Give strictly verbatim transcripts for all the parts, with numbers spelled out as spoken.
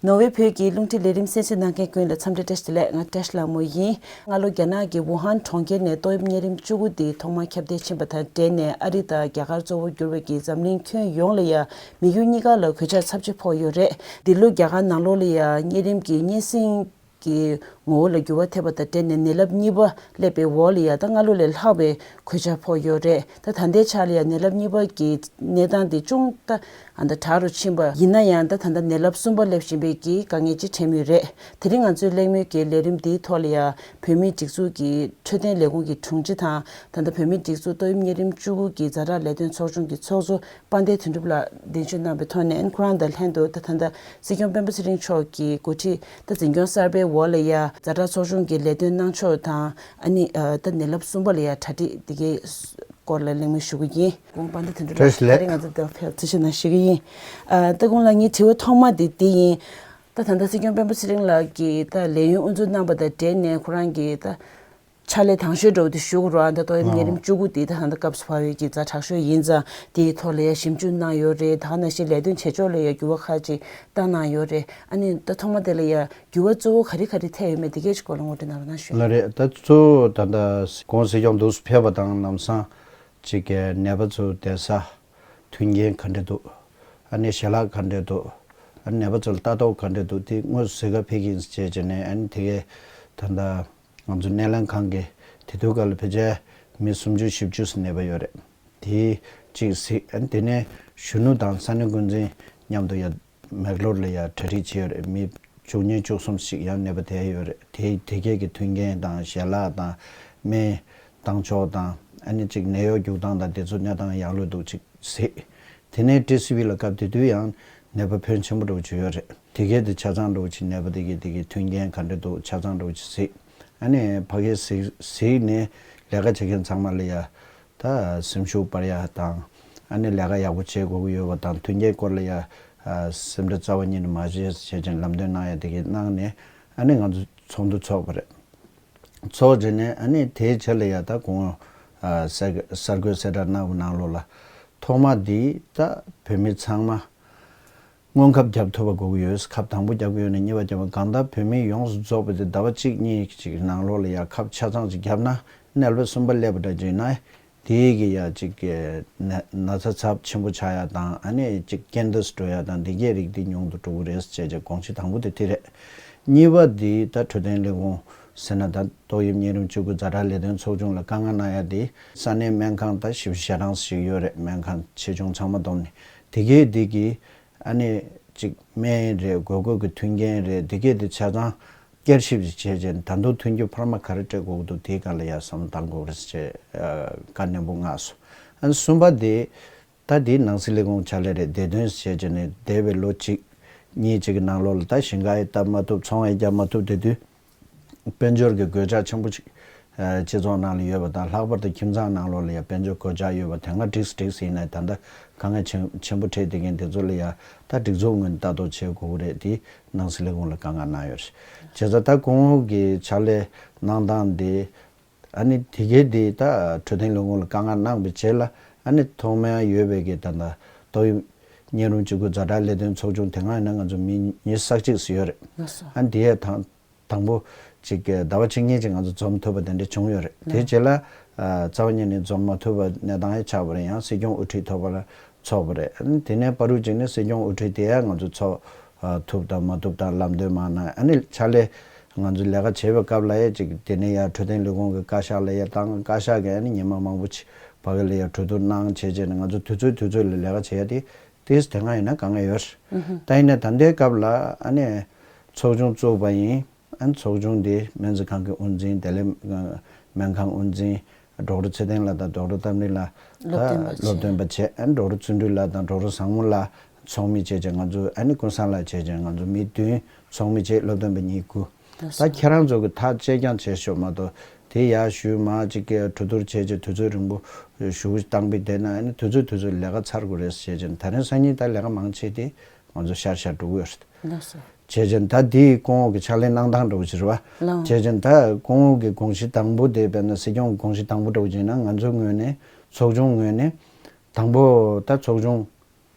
ནོར་ཝེ་བོད་ཀྱི་རླུང་འཕྲིན་ལས་རིམ་གསན་གཟིགས་གནང་མཁན་ཀུན་ལ་འཚམས་འདྲི་བཀྲ་ཤིས་བདེ་ལེགས། ང་བཀྲ་ཤིས་ལྷ་མོ་ཡིན། སྔ་ལོ་རྒྱ་ནག་གི་ཝུ་ཧན་གྲོང་ཁྱེར་ནས་ཏོག་དབྱིབས་གཉན་རིམས་བཅུ་དགུ་འདི་ཐོག་མར་ཁྱབ་གདལ་ཕྱིན་པ་དང་འབྲེལ་ནས། ཨ་རི་དང་རྒྱ་གར་གཙོ་བོར་གྱུར་བའི་གི་འཛམ་གླིང་ཁྱོན་ཡོངས་ལ་ཡང་མི་རྒྱུ་གཉིས་ཀ་ལ་གོད་ཆག་ཚབས་ཆེ་ཕོག་ཡོད་རེད། འདི་ལོ་རྒྱ་གར་ནང་ལོགས་ལ་ཡང་གཉན་རིམས་ཀྱི་གཉན་སྲིན་གྱི་ངོ་བོ་ལ་འགྱུར་བ་ཐེབས་པ་དང་འབྲེལ་ནས་ནད་རླབས་གཉིས་པ་སླེབས་པའི་འོག་ལ་ཡང་ད་སྔ་ལོ་ལས་ལྷག་པའི་གོད་ཆག་ཕོག་ཡོད་རེད། ད་ད་ལྟའི་ཆ་ལ་ཡང་ནད་རླབས་གཉིས་པ་གི་གནས་སྟངས་དེ་ཅུང་ད་ཨ་ད་དྲག་རུ་ཕྱིན་པ་ཡིན་ན་ཡང་། ད་ད་ལྟ་ནད་རླབས་གསུམ་པ་སླེབས་བཞིན་པའི་གི་དཀའ་ངལ་ཅིག་འཕྲད་མུས་རེད། དེ་རིང་ང་ཚོའི་གླེང་མོལ་གྱི་ལས་རིམ་འདིའི་ཐོག་ལ་ཡང་བོད་མིའི་སྒྲིག་འཛུགས་ཀྱི་འཕྲོད་བསྟེན་ལས་ཁུངས་ཀྱི་དྲུང་ཆེ་དང་། ད་ལྟ་བོད་མིའི་སྒྲིག་འཛུགས་ཏོག་དབྱིབས་གཉན་རིམས་བཅུ་དགུ་གི་ཛ་དྲག་ལས་དོན་ཚོགས་ཆུང་གི་ཚོགས་གཙོ་དཔལ་ལྡན་དོན་གྲུབ་ལགས་གདན་ཞུ་གནང་བའི་ཐོག་ནས། ཁོ་རང་དང་ལྷན་དུ་ད་ད་ལྟ་སྲིད་སྐྱོང་སྤེན་པ་ཚེ་རིང་མཆོག་གི་འགོ་ཁྲིད་ད་འཛིན་སྐྱོང་གསར་པའི་འོག་ལ་ཡ་ཛ་དྲག་ཚོགས་ཆུང་གི་ལས་དོན་གནང་ཕྱོགས་དང་། ཨ་ནི་ཨ་ད་ནད་རླབས་གསུམ་པ་ལ་ཡ་གྲ་སྒྲིག་དེ་གའི་སྐོར་ལ་གླེང་མོལ་ཞུ་གི་ཡིན། དགོངས་དཔལ་ལྡན་དོན་གྲུབ་ལགས། བཀྲ་ཤིས་བདེ་ལེགས། ད་རིང་ང་ཚོ་དེ་ཕེབས་ཐུགས་རྗེ་གནང་ཞུ་གི་ཡིན། ཨ་ད་དགོངས་ལགས། ངའི་དྲི་བ་ཐོག་མ་དེ་འདི་ཡིན། ད་ད་ལྟ་སྲིད་སྐྱོང་སྤེན་པ་ཚེ་རིང་ལགས་ཀྱིས་ད་ལས་ཡུན་དབུ་འཛུགས་གནང་བ་དང་འབྲེལ་ནས་ཁོ་རང་གིས་ད་ཕྱག་ལས་དང་ཤོས་འདྲ་བོ་དེ་ཞུ་དགོས་རེད་པ། ད་ཏོག་དབྱིབས་གཉན་རིམས་བཅུ་དགུ་དེ་ད་ད་ལྟ་སྐབས་སུ་བབས་པའི་གི་ཛ་དྲག་ཤོས་ཡིན་ཙང་། དེའི་ཐོག་ལ་ཡ་ཞིབ་འཇུག་གནང་ཡོད་རེད། ད་ག་ནང་བཞིན་ལས་དོན་བྱེད་ཕྱོགས་ལ་ཡ་འགྱུར་བ་ཁག་ཅིག་བཏང་གནང་ཡོད་རེད། ཨ་ནི་ད་ཐོག་མ་དེ་ལ་ཡ་འགྱུར་བ་གཙོ་བོ་ག་རེ་ག་རེ་ཐེབས་ཡོད་མེད་དེ་གས་ཅིག་སྐོར་ལ་ངོ་སྤྲོད་གནང་རོགས་གནང་ཞུ། ལགས་རེད། ད་གཙོ་བོ་ད་ལྟ་གོང་སྲིད་སྐྱོང་འདུག་སེ་ཕེབས་པ་དང་ལམ་སང་ཅིག་གི་ནད་པ་ཚོ་བསྡད་ས། མཐུན་རྐྱེན་ག་འདྲ་འདུག་ཨ་ནི་ཞལ་ལག་ག་འདྲ་འདུག་ཨ་ནི་ནད་པ་ཚོ་ལ་ལྟ་རྟོག་ག་འདྲ་འདུག་དེ་དངོས་སུ་གཟིགས་ག་ཕེབས་ཀྱི་ཡིན་ཟེར་བྱས་བྱས་ནས། ཨ་ནི་དེ་གའི་ད་ལྟ་ང་ཚོ་སྣེ་ལེན་ཁང་གི་དེ་དུས་སྐབས་ལ་ཕལ་ཆེར་མི་སུམ་ཅུ་བཞི་བཅུ་ཙམ་ནད་པ་ཡོད་རེད། དེ་གཅིག་གཟིགས། ཨ་ནི་དེ་ནས་གཞོན་ནུ་དང་ས་གནས་འགོ་འཛིན་མཉམ་དུ་ཡ་མེག་ལོར་ལ་ཡ་གྲ་སྒྲིག་བྱས་ཡོད་རེད། མི་བཅུ་གཉིས་བཅུ་གསུམ་ཞིག་ཡང་ནད་པ་དེ་ཡོད་རེད། དེ་དེ་གས་ཀྱི་མཐུན་རྐྱེན་དང་ཞལ་ལག་དང་སྨན་བཏང་ཕྱོགས་དང་། ཨ་ནི་གཅིག་ནད་གཡོག་རྒྱུག་སྟངས་དང་དེ་ཚོ་གནས་སྟངས་ཡག་ལོས་འདུག་ཅིག་གཟིགས། དེ་ནས་ཊི་སི་ཝི་ལ་སྐབས་དེ་དུས་ཡང་ནད་པ་ཕོན་ཆེན་པོ་འདྲ་བོ་ཅིག་ཡོད་རེད། དེ་གས་དེ་ཆ་ཚང་འདྲ་བོ་ཅིག་ནད་པ་དེ་གས་དེ་གས་མཐུན་རྐྱེན་ག་འདྲ་འདུག་ཆ་ཚང་འདྲ་བོ་ཅིག་གཟིགས། ཨ་ནི་ཕ་གིར་གཟིགས་གཟིགས་ནས་ལས་ཀ་བྱེད་མཁན་ཚང་མ་ལ་ཡ་ད་སེམས་ཤུགས་སྤར་ཡ་དང་། ཨ་ནི་ལས་ཀ་ཡག་པོ་བྱེད་དགོས་ཀྱི་ཡོད་པ་དང་། མཐུན་རྐྱེན་སྐོར་ལ་ཡ་ཨ་སེམས་ཁྲལ་རྩ་བ་ཉིད་ནས་མ་བྱེད་ཟེར་བྱས་ནས་ལམ་སྟོན་གནང་ཡ་དེ་གས་གནང་ནས། ཨ་ནི་ང་ཚོ་ཚོགས་འདུ་ཚོགས་པ་རེད། ཚོགས་བྱས་ནས་ཨ་ནི་དེའི་རྗེས་ལ་ཡ་ད་གོང་ཨ་གསར་གསར་འགོད་གསལ་བསྒྲགས་གནང་བའི་ནང་ལོགས་ལ། ཐོག་མ་འདི་ད་བོད་མི་ཚང་མ་སྔོན་ཁབ་བརྒྱབ་ཐུབ་པ་དགོས་ཀྱི་ཡོད། ཁབ་དང་པོ་བརྒྱབ་ཀྱི་ཡོད་ན་གཉིས་པ་བརྒྱབ་པ། གང་ལྟར་བོད་མི་ཡོངས་སུ་རྫོགས་པ་དེ་ཟླ་བ་གཅིག་གཉིས་ཀྱི་ནང་ལོགས་ལ་ཡ་ཁབ་ཆ་ཚང་ཅིག་བརྒྱབ་ན། ནད་པ་གསུམ་པ་སླེབས་པ་འདྲ་ཅིག་ན། དེ་གི་ཡ་ཅིག་གི་ན་ན་ཚ་ཚབས་ཆེན་པོ་ཆགས་ཡ་དང་། ཨ་ནི་ཅིག་རྐྱེན་འདས་སུ་འགྲོ་ཡ་དང་། འདི་གའི་རིགས་འདི་ཉུང་དུ་འགྲོ་གི་རེད་ཟེར་བྱས་དགོངས་གཞི་དང་པོ་དེ་དེ་རེད། གཉིས་པ་འདི་ད་འཕྲོད་བསྟེན་ལས་ཁུངས་ཟེར་ན། ད་ཏོག་དབྱིབས་གཉན་རིམས་བཅུ་དགུ་ཛ་དྲག་ལས་དོན་ཚོགས་ཆུང་ལ་དཀའ་ངལ་གནང་ཡ་དེ། ས་གནས་སྨན་ཁང་ད་བཞི་བཅུ་ཞེ་གྲངས་ཞིག་ཡོད་རེད། སྨན་ཁང་ཆེ་ཆུང་ཚང་མ་བསྡོམས་ནས། དེ་གའི་འདི་གི་ཨ་ནི་ཅིག་སྨན་རེད། དགོས་དགོས་ཀྱི་མཐུན་རྐྱེན་རེད། འདི་གའི་འདི་ཆ་ཚང་བསྐྱར་ཞིབ་ཅིག་བྱས་རྗེས་ད་དུང་མཐུན་འགྱུར་འཕར་མ་ག་རེ་སྤྲད་དགོས་ཀྱི་འདུག་དེའི་སྒང་ལ་ཡ་བསམ་བློ་གཏང་དགོས་རེད་ཅེས་ཨ་བཀའ་ནན་པོ་མངགས་སོང་། ཨ་ནི་གསུམ་པ་དེ་ད་དེ་ནང་སྲིད་ལས་ཁུངས་ཕྱག་ལས་རེད། བདེ་དོན་ཟེར་བྱས་ནས་འདས་པའི་ལོ་གཅིག་གཉིས་ཅིག་གི་ནང་ལོགས་ལ་ད་ཞིང་ཁ་ཡང་བཏབ་མ་ཐུབ། ཚོང་ཡང་རྒྱག་མ་ཐུབ། དེ་དུས་དཔལ་འབྱོར་གྱི་གོད་ཆག་ཆེན་པོ་ཅིག་ཨ་སྤྱི་ཚོགས་ནང་ལ་ཡོད་པ་དང་། ལྷག་པར་དུ་ཁྱིམ་ཚང་ནང་ལོགས་ལ་ཡང་དཔལ་འབྱོར་གོད་ཆག་ཡོད་པ་དེ་སྔ་འགྲིགས་འགྲིགས་ཡིན་ན། ད་ལྟ་དཀའ་ངལ་ཆེན་ཆེན་པོ་འཕྲད་བསྡད་མཁན་དེ་ཚོ་ལ་ཡང་ད་སྒྲིག་འཛུགས་ངོས་ནས་ལྟ་རྟོག་བྱེད་དགོས་ཀྱི་རེད། དེ་ནང་སྲིད་ལས་ཁུངས་ལ་བཀའ་མངགས་གནང་ཡོད་རེད། བྱས་ཙང་ད་སྐུ་ངོ་གི་ཕྱག་ལས་གནང་སྟངས་དེ། ཨ་ནི་དེ་གའི་དེ་ད་འཕྲོད་བསྟེན་ལས་ཁུངས་ལ་བཀའ་མངགས་གནང་བའི་རྗེས་ལ། ཨ་ནི་ཐོག་མར་ཡོད་པའི་གི་ད་ལྟ་ཏོག་དབྱིབས་གཉན་རིམས་བཅུ་དགུ་ཛ་དྲག་ལས་དོན་ཚོགས་ཆུང་དེ་སྔ་ཡིན་ན་ང་ཚོ་མི་ཉི་ཤུ་རྩ་གཅིག་ཙམ་ཡོད་རེད། ལགས་སོ། ཨ་ནི་དེ་ཡས་དང་དང་པོ་ཅིག་གི་ཟླ་བ་གཅིག་གཉིས་ཅིག་ང་ཚོ་འཛོམས་ཐུབ་པ་དེ་འདྲ་བྱུང་ཡོད་རེད། དེ་རྗེས་ལ་ཨ་རྩ་བ་ཉིད་ནས་འཛོམས་མ་ཐུབ་པ་གནས་སྟངས་ཡང་ཆགས་པ་རེད། ཡང་སྲིད་སྐྱོང་དབུ་ཁྲིད་ཐོག་ལ་ཚོགས་པ་རེད། ཨ་ནི་དེ་ནས་བར་དུ་ཅིག་ནས་སྲིད་སྐྱོང་དབུ་ཁྲིད་དེ་ཡང་ང་ཚོ་ཚོགས་ཨ་ཐུབ་དང་མ་ཐུབ་དང་ལམ་སྟོན་མ་གནང་། ཨ་ནི་ཕྱག་ལས་ང་ཚོ་ལས་ཀ་བྱེད་པའི་སྐབས་ལ་ཡང་ཅིག་དེ་ནས་ཡང་འཕྲོད་བསྟེན་ལས་ཁུངས་ཀྱི་བཀའ་ཤག་ལ་ཡང་བཏང་། བཀའ་ཤག་གིས་ཨ་ནི་ཉི་མ་མང་པོ་ཅིག་ཕ་གི་ལ་ཡང་གྲོས་བསྡུར་གནང་བྱས་བྱས་ནས་ང་ཚོ་དུས་ཚོད་དུས་ཚོད་ལ་ལས་ཀ་བྱེད་ཡ་དེ་དེ་དེ་སྔ་ཡིན་ན་དཀའ་ངལ་ཡོད་རེད། ཨུ་ཧུ། ད་ཡིན་ན་ད་ལྟའི་སྐབས་ལ་ཨ་ནི་ཚོགས་ཆུང་བཙུགས་པ་ཡིན། ཨ་ནི་ཚོགས་ཆུང་དེ་སྨན་རྩིས་ཁང་གི་དབུ་འཛིན། དེ་ལས་སྨན་ཁང་དབུ་འཛིན་ཌོག་ཊར་ཚེ་བརྟན་ལགས་དང་ཌོག་ཊར་རྟ་མགྲིན་ལགས་ད་སློབ་སྟོན་པ་བྱས། སློབ་སྟོན་པ་བྱས། ཨ་ནི་ཌོག་ཊར་བརྩོན་འགྲུས་ལགས་དང་ཌོག་ཊར་བཟང་མོ་ལགས་ཚོགས་མི་བྱས་བྱས། ང་ཚོ་ཨ་ནི་ཀུན་བཟང་ལགས་བྱས་བྱས། ང་ཚོ་མི་བདུན་ཚོགས་མི་བྱས། སློབ་སྟོན་པ་ཉི་ཤུ། ད་ཁྱེད་རང་ཚོ་གི་ཐག་གཅོད་རྐྱང་བྱས་ཤོག་མ་གཏོགས། དེ་ཡར་ཞུས་མར་ཅིག་གི་གྲོས་བསྡུར་བྱས་བྱས་དུས་ཚོད་རིང་པོ་ཞུ་བཏང་པའི་དེ་ན། ཨ་ནི་དུས་ཚོད་དུས་ཚོད་ལས་ཀ་ཚར་དགོས་རེད་ཟེར་བྱས། ད་རིང་སང་ཉིན་ད་ལས་ཀ་མང་ཆེ་དེ་ང་ཚོ་ཤར་ཤར་འགྲོ་གི་ཡོད་རེད། ལགས་སོ། བྱས་བྱས་ད་དེའི་སྐུ་ངོ་གི་ཕྱག་ལས་གནང་སྟངས་འདྲ་བོ་ཞིག་རེད་པ། ལགས། བྱས་བྱས་ད་སྐུ་ངོ་གི་དགོངས་གཞི་དང་པོ་དེ། དཔེར་ན་སྲིད་སྐྱོང་གི་དགོངས་གཞི་དང་པོ་འདྲ་བོ་བྱས་ན། ང་ཚོའི་ངོས་ནས་ཚོགས་ཆུང་ངོས་ནས་དང་པོ་ད་ཚོགས་ཆུང་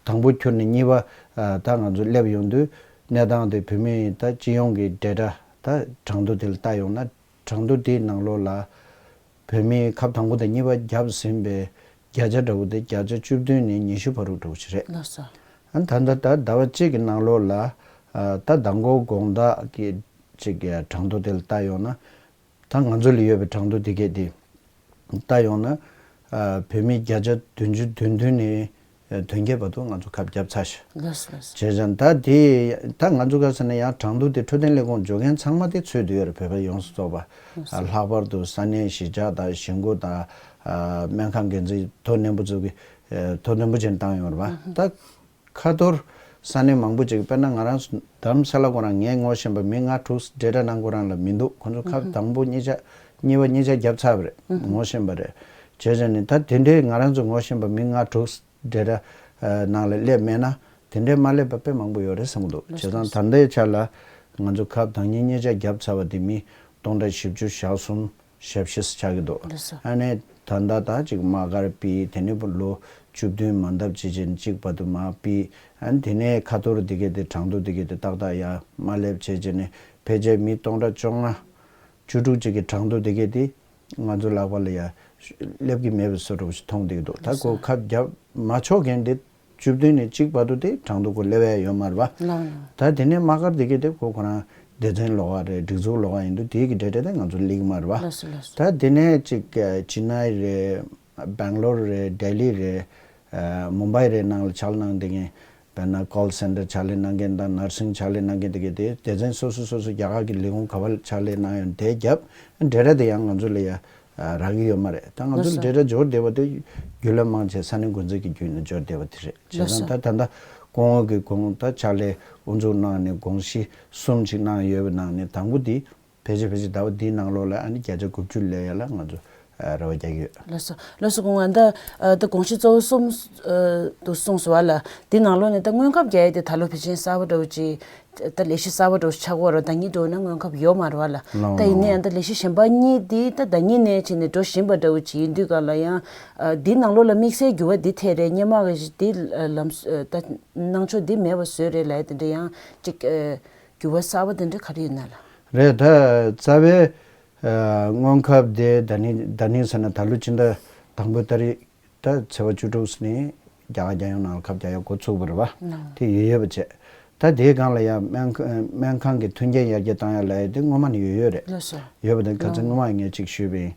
དང་པོ་ཁྱོན་ནས་གཉིས་པ་ཨ་ད་ང་ཚོ་སླེབས་ཡོང་དུས། གནས་སྟངས་དེ་བོད་མིའི་ད་སྤྱི་ཡོངས་ཀྱི་ཌེ་ཊ་ད་གྲངས་ཐོ་དེ་ལ་བལྟ་ཡོང་ན། གྲངས་ཐོ་དེའི་ནང་ལོགས་ལ་བོད་མིའི་ཁབ་དང་པོ་དང་གཉིས་པ་བརྒྱབ་ཟིན་པའི་བརྒྱ་ཆ་འདྲ་བོ་དེ་བརྒྱ་ཆ་བཅུ་བདུན་ནས་ཉི་ཤུ་བར་དུ་འགྲོ་གི་རེད། ལགས་སོ། ཨ་ད་ལྟ་ད་ཟླ་བ་གཅིག་གི་ནང་ལོགས་ལ་ཨ་ད་མདང་དགོང་དགོང་དག་གི་ཅིག་གྲངས་ཐོ་དེ་ལ་བལྟ་ཡོང་ན། ད་ང་ཚོ་ལ་ཡོད་པའི་གྲངས་ཐོ་དེ་གས་དེ་ལྟ་ཡོང་ན། ཨ་བོད་མི་བརྒྱ་ཆ་བདུན་ཅུ་དོན་བདུན་ནས་ཨ་དོན་བརྒྱད་བར་དུ་ང་ཚོ་ཁབ་བརྒྱབ་ཚར་ཤག་ལགས་སོ་ལགས་སོ། བྱས་ཙང་ད་དེ་ད་ང་ཚོ་ག་ཟེར་ན་ཡང་གྲངས་ཐོ་དེ་འཕྲོད་བསྟེན་ལས་ཁུངས་འབྱོར་མཁན་ཚང་མ་དེ་ཚུད་བསྡད་ཡོད་རེད། བོད་པ་ཡོངས་སུ་རྫོགས་པ། ལགས་ཨ་སོ། ལྷག་པར་དུ་ས་གནས་གཞིས་ཆགས་དང་གཞིས་འགོ་དང་ཨ་སྨན་ཁང་འགན་འཛིན་མཐོ་ནན་པོ་ཚོ་གི་ཨ་མཐོ་ནན་པོ་ཅན་བཏང་ཡོད་རེད་པ། ད་ཁ་ཐོར་ས་གནས་མང་པོ་ཅིག་དཔེར་ན་ང་རང་རྡ་རམ་ས་ལ་ཁོ་རང་ངས་ངོ་ཤེས་པ་མི་ལྔ་དྲུག་ཌེ་ཊ་ནང་ཁོ་རང་ལ་མི་འདུག་ཁོ་ཚོ་ཁབ་དང་པོ་གཉིས་ཆ་གཉིས་པ་གཉིས་ཆ་བརྒྱབ་ཚར་བ་རེད། ངོ་ཤེས་པ་རེད། བྱས་ཙང་ནི་ད་དེ་འདྲའི་ང་རང་ཚོ་ངོ་ཤེས་པ་མི་ལྔ་དྲུག་ཌེ་ཊ་ནང་ལ་སླེབས་མེད་ན། དེ་འདྲའི་མ་སླེབས་པ་དཔེ་མང་པོ་ཡོད་རེད་བསམ་གྱི་འདུག་ལགས་བྱས་ཙང་ད་ལྟའི་ཆ་ལ་ང་ཚོ་ཁབ་དང་གཉིས་གཉིས་ཆ་བརྒྱབ་ཚར་བ་དེ་མི་སྟོང་ཕྲག་བཞི་བཅུ་ཞེ་གསུམ་ཞེ་བཞི་ཆགས་ཀྱི་འདུག་ལགས་སོ། ཨ་ནི་ད་ལྟ་ད་ཅིག་དམག་སྒར་ཕུད་དེ་ནས་ལོ་བཅུ་བདུན་མ་འདབ་བྱེད་ཅིག་གཅིག་བར་དུ་མར་ཕུད། ཨ་ནི་དེ་ནས་ཁ་ཐོར་དེ་གས་དེ་གྲངས་ཐོ་དེ་གས་དེ་ཏག་ཏག་ཡར་མར་སླེབས་བྱས་བྱས་ནས་ཕལ་ཆེར་མི་སྟོང་ཕྲག་བཅོ་ལྔ་བཅུ་དྲུག་ཅིག་གི་གྲངས་ཐོ་དེ་གས་དེ་ང་ཚོ་ལག་པ་ལ་ཡར་སླེབས་ཀྱི་མེད་པའི་བཟོ་འདྲ་པོ་ཞིག་མཐོང་བསྡད་ཀྱི་འདུག་ད་ཁོ་ཁབ་བརྒྱབ་མ་ཆོག་མཁན་དེ་བཅུ་བདུན་ནས་གཅིག་བར་དུ་དེ་གྲངས་ཐོ་ཁོ་སླེབས་ཡ་ཡོད་མ་རེད་པ། ལགས་ལགས། ད་དེ་ནས་དམག་སྒར་དེ་གས་དེ་ཁོ་ཁོ་རང་སྡེ་ཚན་ལོགས་ཀ་རེད། སྒྲིག་འཛུགས་ལོགས་ཀ་ཡིན་དུས་དེའི་གི་འབྲེལ་འབྲེལ་དེ་ང་ཚོ་སླེབས་ཀྱི་མ་རེད་པ། ལགས་སོ་ལགས་སོ། ད་དེ་ནས་ཅིག་ཅེ་ནའི་རེད། སྦེང་ལོར་རེད། ལྡི་ལི་རེད། ཨ་མུམ་བྷའི་རེད་ནང་ལ་ཕྱག་ལས་གནང་བསྡད་མཁན། དཔེར་ན་ཀོལ་སེན་ཊར་ཕྱག་ལས་གནང་མཁན་དང་ནར་སིང་ཕྱག་ལས་གནང་མཁན་དེ་གས་དེ་སྡེ་ཚན་སོ་སོ་སོ་སོ་རྒྱ་གར་གྱི་ལས་ཁུངས་ག་པར་ཕྱག་ལས་གནང་ཡོད་དེ་བརྒྱབ། འབྲེལ་སྒྲ་དེ་ཡང་ང་ཚོ་ལ་ཡ་ཨ་རག་གི་ཡོད་མ་རེད། ད་ང་ཚོ་ལགས་སོ། འབྲེལ་སྒྲ་འབྱོར་བསྡད་པ་དེ་རྒྱུན་ལས་མང་ཆེ་ས་གནས་འགོ་འཛིན་གྱི་བརྒྱུད་ནས་འབྱོར་བསྡད་པ་དེ་རེད། བྱས་ཙང་ལགས་སོ། ད་ད་ལྟ་སྐུ་ངོ་གིས་གོང་ད་ཕྱག་ལས་དབུ་འཛུགས་གནང་ནས་དགོངས་གཞི་གསུམ་ཅིག་གནང་ཡོད་པའི་ནང་ནས་དང་པོ་དེ་ཕལ་ཆེར་ཕལ་ཆེར་ཟླ་བ་འདིའི་ནང་ལོགས་ལ་ཨ་ནི་བརྒྱ་ཆ་དགུ་བཅུ་སླེབས་ཡ་ལ་ང་ཚོ་ཨ་རེ་བ་རྒྱག་གི་ཡོད། ལགས་སོ་ལགས་སོ། སྐུ་ངོ་ད་ཨ་ད་དགོངས་གཞི་གཙོ་བོ་གསུམ་ཨ་དུ་གསུངས་སོང་བ་ལ། འདི་ནང་ལོགས་ནས་ད་སྔོན་ཁབ་རྒྱག་ཡ་དེ་ད་ལོ་ཕལ་ཆེར་གསར་པ་འདྲ་བོ་ཅིག་ད་ལས་གཞི་གསར་པ་འདྲ་བོ་ཆགས་ཀྱི་ཡོད་རེད། ཟླ་གཉིས་འགྲོ་ན་སྔོན་ཁབ་ཡོད་མ་རེད་བ་ལ། ལགས་ད་ཡིན་ནའི་ལགས། ཨ་ད་ལས་གཞི་གཞན་པ་གཉིས་འདི་ད་ཟླ་གཉིས་ནས་བྱས་ནས་འགྲོ་བཞིན་པ་འདྲ་བོ་ཅིག་ཡིན་དུས་ག་ལ་ཡང་ཨ་འདི་ནང་ལོགས་ལ་དམིགས་བསལ་འགྱུར་བ་འདི་ཐེབས་རེད། སྔོན་མ་གི་འདི་ལམ་ཨ་ད་གནང་ཕྱོགས་འདི་མེད་པ་བཟོས་རེད་ལབ་ཡ་དེ་འདྲ་ཡང་ཅིག་ཨ་འགྱུར་བ་གསར་པ་དེ་འདྲ་ག་རེ་ཡོད་ན་ལ། རེད། ད་རྩ་བའི་ཨ་སྔོན་ཁབ་དེ་ཟླ་ནི་ཟླ་ནི་ཟེར་ན་ད་ལོ་ཕྱི་ཟླ་དང་པོའི་ཏ་རིག་ད་ཚེས་པ་བཅུ་དྲུག་ནས་རྒྱ་གར་རྒྱལ་ཡོངས་ནང་ལ་ཁབ་རྒྱག་ཡ་འགོ་ཚུགས་པ་རེད་བ། ལགས། དེ་ཡོད་ཡོད་པ་བྱས། ད་དེའི་སྒང་ལ་ཡང་སྨན་ཁང་སྨན་ཁང་གི་མཐུན་རྐྱེན་ཡར་རྒྱས་བཏང་ཡ་ལབ་ཡ་དེ་སྔོན་མ་ནས་ཡོད་ཡོད་རེད། ལགས་སོ། ཡོད་པ་དེ་ག་ཚོད་ལགས། སྔོན་མ་ངས་ཅིག་ཞུས་པ་ཡིན།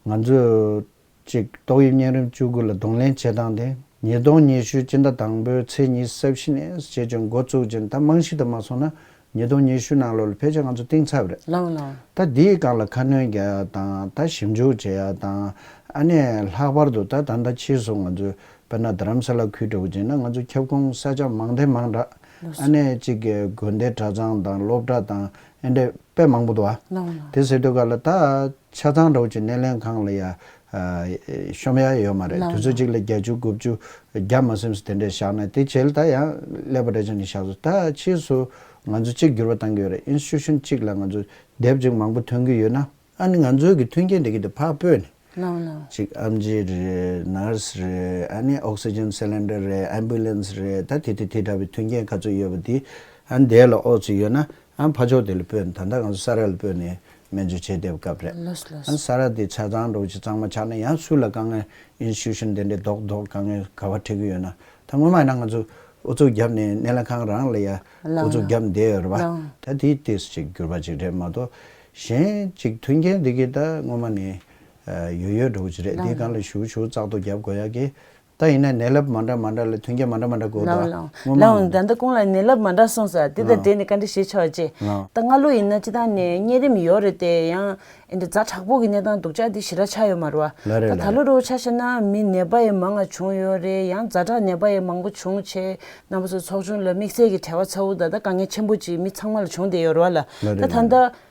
ང་ཚོས་ཅིག་ཏོག་དབྱིབས་གཉན་རིམས་བཅུ་དགུ་ལ་གདོང་ལེན་བྱེད་སྟངས་དེ་ཉིས་སྟོང་ཉི་ཤུ་སྤྱི་ཟླ་དང་པོའི་ཚེས་ཉི་ཤུ་རྩ་བཞི་ནས་བྱས་ཀྱང་འགོ་བཙུགས་ཀྱིན་ད་རྨང་གཞི་དུ་མ་སོང་ན་ཉིས་སྟོང་ཉི་ཤུ་ནང་ལོགས་ལ་ཕལ་ཆེར་ང་ཚོ་བཏིང་ཚར་བ་རེད། ལགས་ལགས། ད་འདིའི་སྒང་ལ་ཁ་སྣོན་རྒྱག་ཡ་དང་ད་ཞིབ་འཇུག་བྱེད་ཡ་དང་ཨ་ནི་ལྷག་པར་དུ་ད་ད་ལྟ་ཕྱིས་སུ་ང་ཚོས་དཔེར་ན་རྡ་རམ་ས་ལ་ཁུལ་འདྲ་བོ་བྱས་ན་ང་ཚོ་ཁྱབ་ཁོངས་ས་ཆ་མང་དེ་མང་དྲགས། ལགས་སོ། ཨ་ནི་གཅིག་གི་དགོན་སྡེ་གྲྭ་ཚང་དང་སློབ་གྲྭ་དང་ཨེ་འདྲས་དཔེ་མང་པོ་འདུག་ཨ། ལགས་ལགས། དེ་ཟེར་དུས་ག་ལ་ད་ཆ་ཚང་འདྲ་བོ་ཅིག་སྣེ་ལེན་ཁང་ལ་ཡ་ཨ་ཤོམ་ཡ་ཡོད་མ་རེད། ལགས་དུས་ཚོད་ལགས། གཅིག་ལ་བརྒྱད་ཅུ་དགུ་བཅུ་བརྒྱབ་མ་ཟིན་ཙམ་དེ་འདྲས་བཞག་ན་དེ་བྱས་ལ་ད་ཡང་ཀླད་པ་འདྲ་ཅིག་ནས་བཞག་སོང་། ད་ཕྱིས་སུ་ང་ཚོ་གཅིག་འགྱུར་བ་བཏང་གི་ཡོད་རེད། ཨིན་སི་ཊི་ཊུ་ཤན་གཅིག་ལ་ང་ཚོ་དེབ་ཅིག་མང་པོ་ཐོན་གི་ཡོད་ན་ཨ་ནི་ང་ཚོའི་གི་མཐུན་རྐྱེན་དེ་གི་དེ་ཕར་སྤོས་ནས། ལགས་ལགས། ཅིག་ཨེམ་ཆི་རེད། ནར་སི་རེད། ཨ་ནི་ཨོག་སི་ཇན་སི་ལིན་ཌར་རེད། ཨེམ་བུ་ལན་སི་རེད། ད་དེ་དེ་དེ་འདྲ་བའི་མཐུན་རྐྱེན་ག་ཚོད་ཡོད་པ་དེ་ཨ་ནི་དེ་ལ་ཨོ་ཚོད་ཡོད་ན་ཨ་ནི་ཕར་ཕྱོགས་དེ་ལ་སྤོས་ནས་ད་ལྟ་ང་ཚོ་ས་རཱ་ལ་སྤོས་ནས་སྨན་བཅོས་བྱེད་བསྡད་པའི་སྐབས་རེད། ལགས་ལགས། ཨ་ནི་ས་རཱ་དེ་ཆ་ཚང་འདྲ་བོ་ཅིག་གཙང་མ་ཆགས་ན་ཡང་སུ་ལ་དཀའ་ངལ་ཨིན་སི་ཊི་ཊུ་ཤན་དེ་འདྲའི་རྡོག་རྡོག་དཀའ་ངལ་ག་པར་འཕྲད་ཀྱི་ཡོད་ན་ད་སྔོན་མ་ཡིན་ན་ང་ཚོ་ཨུ་ཚུགས་བརྒྱབ་ནས་སྣེ་ལེན་ཁང་རང་ལ་ཡ་ལགས་ཨུ་ཚུགས་ལགས། བརྒྱབ་བསྡད་ཡོད་རེད་པ། ལགས། ད་དེའི་ཏོག་ཙམ་ཅིག་འགྱུར་བ་ཅིག་རེད་མ་གཏོགས་གཞན་ཅིག་མཐུན་རྐྱེན་འདི་གི་ད་སྔོན་མ་ནས་ཡོད་ཡོད་འདྲ་བོ་ཅིག་རེད། ལགས་འདིའི་སྒང་ལ་ལགས། ཞུ་ཞུ་ཙག་ཏུ་བརྒྱབ་དགོས་ཡ་གི་ད་ཡིན་ན་ནད་རླབས་མ་འདྲ་མ་འདྲ་ལ་མཐུན་རྐྱེན་མ་འདྲ་མ་འདྲ་དགོས་ལགས་འདུག་ལགས། སྔོན་མ་ལགས་ད་ལྟ་ཁོང་ལ་ནད་རླབས་མ་འདྲ་གསུངས་ས་འདི་ད་ལགས། དེ་ནི་བཀའ་འདྲི་ཞུས་ཆོག་ཅེས། ལགས། ད་སྔ་ལོ་ཡིན་ན་སྤྱི་བཏང་ནས་གཉན་རིམས་ཡོད་རེད་དེ་ཡང་། ཨེ་འདི་ཛ་དྲག་པོ་གི་གནས་སྟངས་སྡུག་ཅག་འདི་ཞེ་དྲག་ཆགས་ཡོད་མ་རེད་བ། ལགས་རེད། ད་ད་ལོ་འདྲ་བོ་ཆ་བཞག་ན་མི་ནད་པ་ཡང་མང་ང་བྱུང་ཡོད་རེད། ཡང་ཛ་དྲག་ནད་པ་ཡང་མང་པོ་བྱུང་བྱས་རྣམ་པ་ཚོ་ཚོགས་ཆུང་ལ་དམིགས་བསལ་གྱི་བྲེལ་བ་ཚ་བོ་ད་ལྟ་དཀའ་ངལ་ཆེན་པོ་ཅིག་མི་ཚང་མ་ལ་བྱུང་བསྡད་ཡོད་རེད་བ་ལ། ལགས་རེད། ད་ད་ལྟ་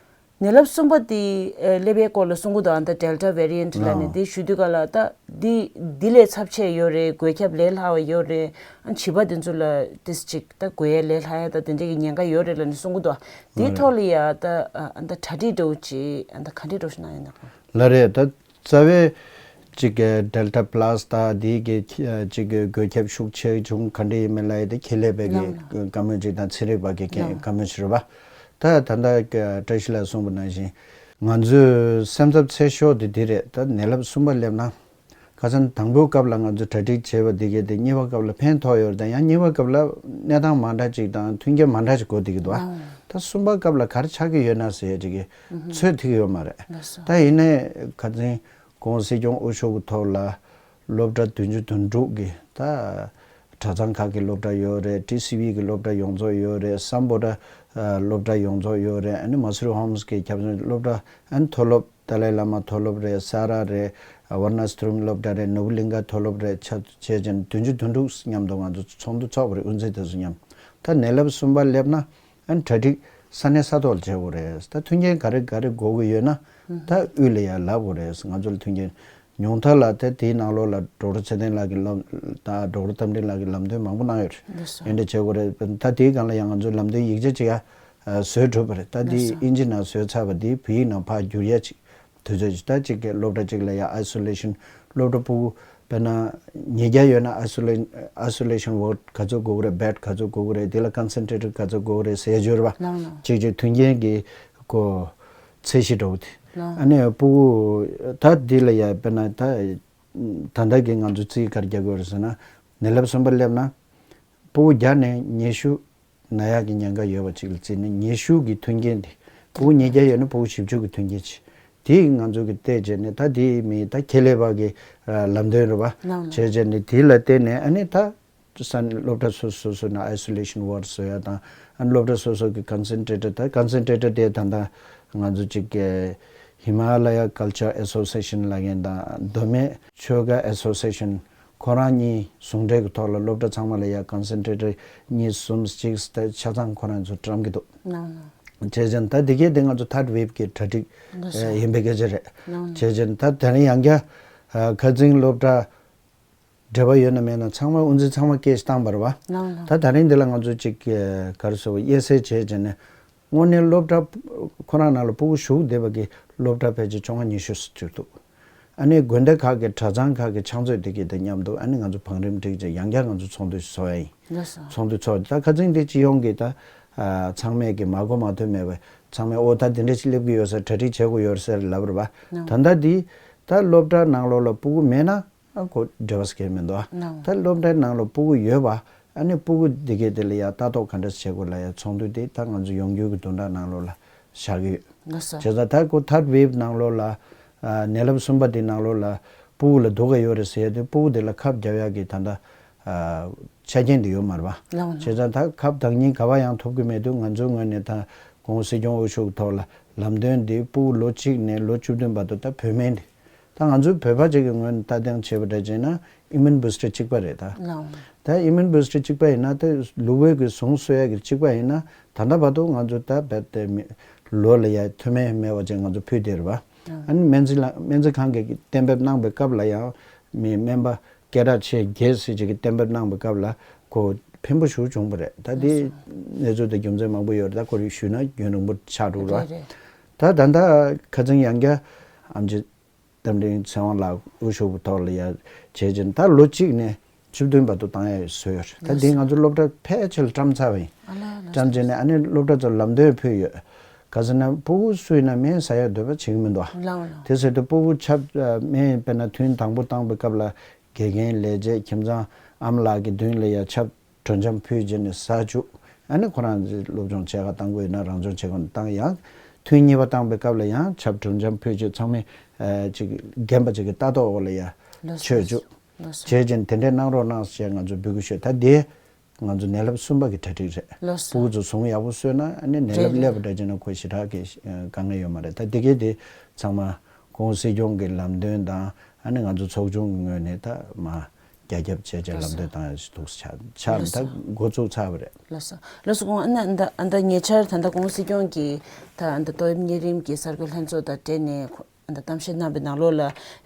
ནད་རླབས་གསུམ་པ་དེ་ཨེ་སླེབས་པའི་སྐོར་ལ་གསུང་གི་འདུག་ཨ་ད་ཌེལ་ཊ་ཝེ་རི་ཡན་ཊི་ལབ་ནས། ལགས། དེ་ཞུ་དུས་ག་ལ་ད་འདི་འདི་ལས་ཚབས་ཆེ་ཡོད་རེད། འགོས་ཁྱབ་ལས་སླ་བ་ཡོད་རེད། ཨ་བྱིས་པ་དེ་ཚོ་ལ་ཏིས་ཅིག་ད་འགོས་ཡ་ལས་སླ་ཡ་ད་དེ་འདྲ་གི་ཉེན་ཁ་ཡོད་རེད་ལབ་ནས་གསུང་གི་འདུག་དེའི་ཐོག་ལ་ཡ་ད་ཨ་ད་གྲ་སྒྲིག་འདྲ་བོ་ཅིག་ཨ་ད་ག་འདྲ་འདྲ་བོ་ཞིག་གནང་ཡོད་ན། ལགས་རེད། ད་རྩ་བའི་ གཅིག་གི་ཌེལ་ཊ་པ་ལ་སི་དང་དེའི་གི་གཅིག་གི་འགོས་ཁྱབ་ཤུགས་ཆེ་ཆུང་ག་འདྲ་ཡིན་མིན་ལ་ཡི་དེ་ཁེ་ལས་པའི་གི་ལགས་ལགས། བཀའ་མོལ་གཅིག་དང་ཚན་རིག་པ་གི་ལགས། བཀའ་མོལ་ཞིག་རེད་པ། ད་ད་ལྟ་བཀྲ་ཤིས་ལགས་གསུངས་པ་ནང་བཞིན་ང་ཚོའི་སེམས་འཚབ་ཚད་ཤོས་དེ་འདི་རེད། ད་ནད་རླབས་གསུམ་པ་སླེབས་ན། ཁ་སང་དང་པོའི་སྐབས་ལ་ང་ཚོས་གྲ་སྒྲིག་བྱས་པ་འདི་གས་དེ་གཉིས་པ་སྐབས་ལ་ཕན་ཐོགས་ཡོད་རེད། ད་ཡང་གཉིས་པ་སྐབས་ལ་གནས་སྟངས་མ་འདྲ་ཅིག་དང་མཐུན་རྐྱེན་མ་འདྲ་ཅིག་དགོས་བསྡད་ཀྱི་འདུག་ཨ། ཨང་། ད་གསུམ་པ་སྐབས་ལ་ག་རེ་ཆགས་ཀྱི་ཡོད་ན་ཟེར་ཡ་ཅིག་གི་ཨུ་ཧུ། ཚོད་ཐིག་ཡོད་མ་རེད། ལགས་སོ། ད་ཡིན་ནའི་ཁ་སང་གོང་སྲིད་སྐྱོང་དབུ་བཞུགས་ཀྱི་ཐོག་ལ་སློབ་གྲྭ་བདུན་ཅུ་དོན་དྲུག་གི་ད་གྲྭ་ཚང་ཁག་གི་སློབ་གྲྭ་ཡོད་རེད། ཊི་སི་ཝི་གི་སློབ་གྲྭ་ཡོངས་རྫོགས་ཡོད་རེད། སམ་བྷོ་ཊ་སློབ་གྲྭ་ཡོངས་རྫོགས་ཡོད་རེད། ཨ་ནི་མ་སུ་རི་ཧོམ་སི་གི་ཁྱབ་ཚང་སློབ་གྲྭ། ཨ་ནི་མཐོ་སློབ། ཏཱ་ལའི་བླ་མ་མཐོ་སློབ་རེད། ས་ར་རེད། ཨ་ཝར་ན་སི་ཐུ་རུ་མི་སློབ་གྲྭ་རེད། ནོ་བུ་ལིང་ག་མཐོ་སློབ་རེད། ཆ་བྱས་ཙང་བདུན་ཅུ་དོན་དྲུག་མཉམ་དུ་ང་ཚོ་ཚོགས་འདུ་ཚོགས་པ་རེད། དབུ་མཛད་དེ་ཚོ་མཉམ། ད་ནད་རླབས་གསུམ་པ་སླེབས་ན་ཨ་ནི་གྲ་སྒྲིག་ས་གནས་ས་ཐོག་ལ་བྱེད་དགོས་རེད། ད་མཐུན་རྐྱེན་ག་རེ་ག་རེ་དགོས་ཀྱི་ཡོད་ན་ད་དབུས་ལ་ཡར་ལབ་དགོས་རེད། ང་ཚོ་ལ་མཐུན་རྐྱེན་ཉུང་མཐའ་ལ་ད་དེའི་ནང་ལོགས་ལ་ཌོག་ཊར་ཚེ་བརྟན་ལགས་ཀྱི་ལམ་ད་ཌོག་ཊར་རྟ་མགྲིན་ལགས་ཀྱི་ལམ་སྟོན་མང་པོ་གནང་ཡོད་རེད། ལགས་སོ། དེ་འདྲ་བྱེད་དགོས་རེད། ད་དེའི་སྒང་ལ་ཡང་ང་ཚོ་ལམ་སྟོན་ཡིག་ཆ་ཅིག་ཡ། བཟོས་གྲུབ་པ་རེད། ད་འདི་ལགས་སོ། ཨིན་ཇི་ནང་བཟོས་ཚར་བ་འདི་བོད་ཡིག་ནང་ཕར་བསྒྱུར་ཡ་ཅིག་དུས་ཚོད་ཅིག་ད་ཅིག་གི་སློབ་གྲྭ་གཅིག་ལ་ཡ་ཨའི་སོ་ལེ་ཤན། སློབ་གྲྭ་ཕྲུ་གུ་དཔེར་ན་ཉིས་བརྒྱ་ཡོད་ན་ཨའི་སོ་ལེ་ཨའི་སོ་ལེ་ཤན་ཝར་ཌི་ག་ཚོད་དགོས་ཀྱི་རེད། བེཌ་ག་ཚོད་དགོས་ཀྱི་རེད། དེ་ལ་ཀོན་སེན་ཊི་རེ་ཊར་ག་ཚོད་དགོས་ཀྱི་རེད་ཟེར་ཡ་ཅིག་ཡོད་རེད་པ། ལགས་ལགས། ཅིག་ཅིག་མཐུན་རྐྱེན་གྱི་ཀོ་ཚད་གཞི་འདྲ་བོ་དེ། ལགས། ཨ་ནི་ཕྲུ་གུ་ད་འདི་ལ་ཡ་དཔེར་ན་ད་ད་ལྟ་གི་ང་ཚོ་རྩིས་ག་རེ་རྒྱག་གི་ཡོད་རེད་ཟེར་ན། ནད་རླབས་གསུམ་པ་སླེབས་ན་ཕྲུ་གུ་བརྒྱ་ནས་ཉི་ཤུ་ན་ཡག་གི་ཉེན་ཁ་ཡོད་པ་ཅིག་ལ་བརྩིས་ནས་ཉི་ཤུ་གི་མཐུན་རྐྱེན་དེ་ཕྲུ་གུ་ཉིས་བརྒྱ་ཡོད་ན་ཕྲུ་གུ་བཞི་བཅུ་གི་མཐུན་རྐྱེན་བྱས། དེ་ང་ཚོ་གི་བལྟས་བྱས་ནས་ད་དེ་མི་ད་ཁེ་ལས་པ་གི་ཨ་ལམ་སྟོན་རེད་པ། ལགས་ལགས། བྱས་བྱས་ནས་དེ་ལ་བརྟེན་ནས་ཨ་ནི་ད་ས་གནས་སློབ་གྲྭ་སོ་སོ་སོ་སོ་ནང་ཨའི་སོ་ལེ་ཤན་ཝར་ཌི་བཟོ་ཡ་དང་ཨ་ནི་སློབ་གྲྭ་སོ་སོ་གི་ཀོན་སེན་ཊི་རེ་ཊར། ད་ཀོན་སེན་ཊི་རེ་ཊར་དེ་ད་ལྟ་ང་ཚོ་གཅིག་གི་ཧི་མ་ལ་ཡ་ཀལ་ཅར་ཨེ་སོ་སི་ཨེ་ཤན་ལབ་མཁན་དང་མདོ་སྨད་ཆོལ་ཁ་ཨེ་སོ་སི་ཨེ་ཤན། ཁོ་རང་གཉིས་ཟུང་འབྲེལ་གྱི་ཐོག་ལ་སློབ་གྲྭ་ཚང་མ་ལ་ཡ་ཀོན་སེན་ཊི་རེ་ཊར་གཉིས་གསུམ་གཅིག་ད་ཆ་ཚང་ཁོ་རང་ཚོ་བཀྲམ་གྱི་འདུག་ལགས་ལགས། བྱས་ཙང་ད་འདི་གས་དེ་ང་ཚོ་ཐར་ཌི་ཝེབ་ཀྱི་གྲ་སྒྲིག་ལགས་སོ། ཡིན་པའི་སྐད་ཆ་རེད། ལགས་ལགས། བྱས་ཙང་ད་དེ་རིང་ཡང་བསྐྱར་ཁ་སང་སློབ་གྲྭ་འབྲེལ་བ་ཡོད་ན་མེད་ན་ཚང་མ་དབུ་འཛིན་ཚང་མ་སྐད་ཆ་བཏང་བ་རེད་པ། ལགས་ལགས། ད་དེ་རིང་འདི་ལ་ང་ཚོ་གཅིག་ག་རེ་ཟེར་དབྱེ་གསལ་བྱས་བྱས་ནས། དངོས་གནས་སློབ་གྲྭ་ཁོ་རང་ནང་ལ་ཕྲུ་གུ་ཞུགས་བསྡད་པ་གི་སློབ་གྲྭ་ཕལ་ཆེར་བཅོ་ལྔ་ཉི་ཤུ་ཙམ་ཅིག་འདུག་ཨ་ནི་དགོན་སྡེ་ཁག་གི་གྲྭ་ཚང་ཁག་གི་ཕྱག་མཛོད་དེ་གི་དང་མཉམ་དུ་ཨ་ནི་ང་ཚོ་བང་རིམ་སྒྲིག་བྱས་ཡང་བསྐྱར་ང་ཚོ་ཚོགས་འདུ་ཚོགས་ཡ་ཡིན། ལགས་སོ། ཚོགས་འདུ་ཚོགས་ད་ཁ་སང་དེ་སྤྱི་ཡོངས་ཀྱི་ད་ཨ་ཚང་མས་ཀྱི་མ་གོ་མ་ཐོས་མེད་པ་ཚང་མས་ཨོ་ད་དེ་འདྲ་ཞིག་སླེབས་ཀྱི་ཡོད་ས་གྲ་སྒྲིག་བྱེད་དགོས་ཡོད་ཟེར་ལབ་རེད་པ། ལགས། ད་ལྟ་འདི་ད་སློབ་གྲྭ་ནང་ལོགས་ལ་ཕྲུ་གུ་མེད་ན། ཨ་ཁོ་འབྲེལ་བ་སྐྱེལ་མི་འདུག་ཨ། ལགས། ད་སློབ་གྲྭའི་ནང་ལ་ཕྲུ་གུ་ཡོད་པ། ཨ་ནི་ཕྲུ་གུ་འདི་གའི་དེ་ལ་ཡ་ལྟ་རྟོག་ག་འདྲ་བྱེད་དགོས་ལ་ཡ་ཚོགས་འདུ་དེ་ད་ང་ཚོ་ཡོང་རྒྱུ་གི་བདུན་ཕྲག་ནང་ལོགས་ལ་བཞག་གི་ཡོད། ལགས་སོ། བྱས་ཙང་ད་ཁོ་ཐར་ཌི་ཝེབ་ནང་ལོགས་ལ། ཨ་ནད་རླབས་གསུམ་པ་དེ་ནང་ལོགས་ལ་ཕྲུ་གུ་ལ་སྡུག་ག་ཡོད་རེད་ཟེར་ཡ་དེ་ཕྲུ་གུ་དེ་ལ་ཁབ་རྒྱག་ཡ་གི་ད་ལྟ་ཨ་ཆ་རྐྱེན་དེ་ཡོད་མ་རེད་པ། ལགས་འོང་། བྱས་ཙང་ད་ཁབ་བདག་ཉིད་ག་བ་ཡང་ཐོབ་གི་མེད་དུས་ང་ཚོའི་ངོས་ནས་ད་གོང་སྲིད་སྐྱོང་དབུ་བཞུགས་ཐོག་ལ་ལམ་སྟོན་འདི་ཕྲུ་གུ་ལོ་གཅིག་ནས་ལོ་བཅུ་བདུན་བར་དུ་ད་བོད་སྨན་འདི། ད་ང་ཚོའི་བོད་པ་ཅིག་གི་ངོས་ནས་ལྟ་སྟངས་བྱས་པ་འདྲ་བྱས་ན་ཨི་མུན་བུ་སི་ཊར་གཅིག་པ་རེད་ད། ལགས་འོང་། ད་ཨི་མུན་བུ་སི་ཊར་གཅིག་པ་ཡིན་ན་ད་ལུག་བོད་ཀྱི་ཟུངས་གསོ་ཡ་གི་གཅིག་པ་ཡིན་ན་ད་ལྟ་བར་དུ་ང་ཚོ་ད་རྦད་དེ་མི་ལོ་ལ་ཡ་མཐུན་རྐྱེན་མེད་པ་ཅིག་ང་ཚོ་ཕུལ་བསྡད་རེད་པ། ལགས་འོང་། ཨ་ནི་སྨན་རྩིས་ལ་སྨན་རྩིས་ཁང་གིས་གཏན་འབེབས་གནང་པའི་སྐབས་ལ་ཡང་མི་སྨན་པ་སྐད་གྲགས་ཆེ་རྒྱས་སྲིད་ཅིག་གིས་གཏན་འབེབས་གནང་པའི་སྐབས་ལ་ཁོ་ཕན་པོ་ཞེ་པོ་བྱུང་བ་རེད། ད་དེ་ལགས་སོ། གནས་ཚུལ་དང་རྒྱུ་མཚན་མང་པོ་ཡོད་རེད། ད་ཁོ་རང་ཞུས་ན་རྒྱུན་རིང་པོ་ཆགས་འགྲོ་ར། རེད་རེད། ད་ད་ལྟ་ཁ་སང་ཡང་བསྐྱར་ཨེམ་ཆི་རྟ་མགྲིན་ཚེ་དབང་ལགས་དབུ་བཞུགས་ཐོག་ལ་ཡ་བྱས་ཙང་ད་ལོ་གཅིག་ནས་བཅུ་བདུན་བར་དུ་བཏང་ཡ་བཟོས་ཡོད་རེད། ད་དེ་ང་ཚོ་སློབ་གྲྭ་ཕལ་ཆེར་བཀྲམ་ཚར་བ་ཡིན། ཨ་ལས་ལས། བཀྲམ་བྱས་ནས་ཨ་ནི་སློབ་གྲྭ་ཚོར་ལམ་སྟོན་ཕུལ་ཡོད། ག་ཟེར་ན་ཕྲུ་གུ་སུ་ཡིན་ན་སྨན་ཟ་ཡ་འདོད་པ་བྱེད་ཀྱི་མི་འདུག་ཨ། ལགས་འོང་། དེ་ཟེར་དུས་ཕྲུ་གུ་ཆབ་ཨ་སྨན་དཔེར་ན་ཐུན་དང་པོ་བཏང་པའི་སྐབས་ལ་དགེ་རྒན་ལས་བྱེད་ཁྱིམ་ཚང་ཨ་མ་ལགས་ཀྱི་མདུན་ལ་ཡ་ཆབ་དྲོད་འཇམ་ཕུལ་བྱས་ནས་ཟ་བཅུག་ཨ་ནི་ཁོ་རང་ཚོས་སློབ་སྦྱོང་བྱེད་ག་བཏང་དགོས་ཡོད་ན་རང་སྦྱོང་བྱེད་ག་བཏང་ཡང་། ཐུན་གཉིས་པ་བཏང་པའི་སྐབས་ལ་ཡང་ཆབ་དྲོད་འཇམ་ཕུལ་བྱས་ཚང་མས་ཨ་ཅིག་རྒན་པ་ཅིག་གི་ལྟ་རྟོག་འོག་ལ་ཡ་ལགས་སོ། མཆོད་བཅུག་ལགས་སོ། བྱས་ཙང་དེ་འདྲས་གནང་རོགས་གནང་ཞེས་ང་ཚོས་འབོད་སྐུལ་ཞུས། ད་དེ་ང་ཚོ་ནད་རླབས་གསུམ་པ་གི་གྲ་སྒྲིག་རེད། ལགས་སོ། ཕྲུ་གུ་ཚོ་ཟུངས་ཡག་པོ་གསོས་ན་ཨ་ནི་ནད་རླབས་རེད་སླེབས་པ་རེད། འདྲ་བྱས་ན་ཁོ་ཞེ་དྲག་གི་དཀའ་ངལ་ཡོད་མ་རེད། ད་དེ་གས་དེ་ཚང་མ་ཁོང་སྲིད་སྐྱོང་གི་ལམ་སྟོན་དང་ཨ་ནི་ང་ཚོ་ཚོགས་ཆུང་གི་ངོས་ནས་ད་མ་རྒྱ་ཁྱབ་བྱས་བྱས་ལམ་སྟོན་བཏང་ཡ་ཞིག་འདུག་ཆགས་ཆགས་ལགས་ད་སོ། འགོ་བཙུགས་ཚར་བ་རེད། ལགས་སོ། ལགས་སོ། ཁོང་ཨ་ནི་ད་ཨ་ད་ཉེ་ཆར་ད་ལྟ་ཁོང་སྲིད་སྐྱོང་གིས་ད་ཨ་ད་ཏོག་དབྱིབས་གཉན་རིམས་ཀྱི་གསར་འགོད་ལྷན་ཚོགས་དང་འབྲེལ་ནས་ཁོ་ ད་གཏམ་བཤད་གནང་བའི་ནང་ལོགས་ལ་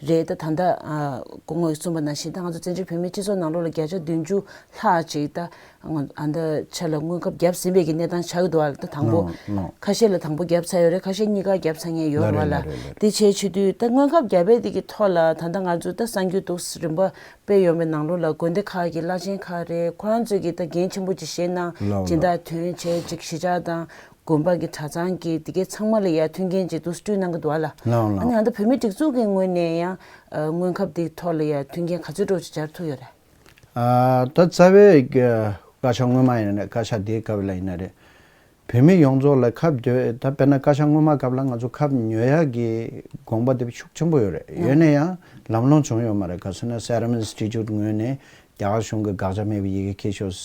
རེད། ད་ད་ལྟ་ཨ་སྐུ་ངོས་གསུངས་པ་ནང་བཞིན་ད་ང་ཚོ་བཙན་བྱོལ་བོད་མིའི་སྤྱི་ཚོགས་ནང་ལོགས་ལ་བརྒྱ་ཆ་བདུན་ཅུ་ལྷག་ཅིག་ད་ཨ་ད་ཆ་ལ་སྔོན་ཁབ་བརྒྱབ་ཟིན་པའི་གི་གནས་སྟངས་ཆགས་ཀྱི་འདུག་བ། ད་དང་པོ་ལོ་ལོ། ཁ་ཤས་ལ་དང་པོ་བརྒྱབ་ཚར་ཡོད་རེད། ཁ་ཤས་གཉིས་ཀ་བརྒྱབ་ཚར་མཁན་ཡོད་ལ་རེད་བ་ལ། རེད་རེད་རེད། དེ་བྱས་བྱེད་དུས་ད་སྔོན་ཁབ་བརྒྱབ་པའི་དེ་གི་ཐོག་ལ་ད་ལྟ་ང་ཚོ་ད་གསར་འགྱུར་འདུག་རིམ་པ་སྤེལ་ཡོང་བའི་ནང་ལོགས་ལ་དགོན་སྡེ་ཁག་གི་བླ་ཆེན་ཁག་རེད། ཁོ་རང་ཚོས་ཀྱི་ད་འགན་ཆེན་པོ་ཅིག་བཞེས་གནང་ལོ་ལོ། སྦྱིན་བདག་དོན་བྱས་ཅིག་གཞིས་ཆགས་དང་། དགོན་པ་གི་གྲྭ་ཚང་གི་དེ་གའི་ཚང་མ་ལ་ཡ་མཐུན་རྐྱེན་ཅིག་འདུག་སྤྲོད་གནང་གི་འདུག་ཨ་ལ། ལའང་ཨ་ནི་ལའང་ཨ་ད་བོད་མི་སྒྲིག་འཛུགས་ཀྱི་ངོས་ནས་ཡང་ཨ་སྔོན་ཁབ་དེའི་ཐོག་ལ་ཡ་མཐུན་རྐྱེན་ག་ཚོད་འདྲ་ཅིག་སྦྱར་ཐུབ་ཡོད་རེད། ཨ་ད་རྩ་བའི་གི་བཀའ་ཤག་སྔོན་མ་ཡིན་ན་རེད། བཀའ་ཤག་དེའི་སྐབས་ལ་ཡིན་ན་རེད། བོད་མི་ཡོངས་རྫོགས་ལ་ཁབ་ཉོ་ད་དཔེར་ན་བཀའ་ཤག་སྔོན་མ་སྐབས་ལ་ང་ཚོ་ཁབ་ཉོ་ཡག་གི་དགོངས་པ་དེ་ཤུགས་ཆེན་པོ་ཡོད་རེད། ཡོད་ན་ཡང་ལམ་ལྷོང་བྱུང་ཡོད་མ་རེད། ག་ཟེར་ན་Serum Institute་ངོས་ནས་རྒྱ་གར་གཞུང་གི་དགག་བྱ་མེད་པའི་ཡི་གེ་འཁྱེར་ཤོག་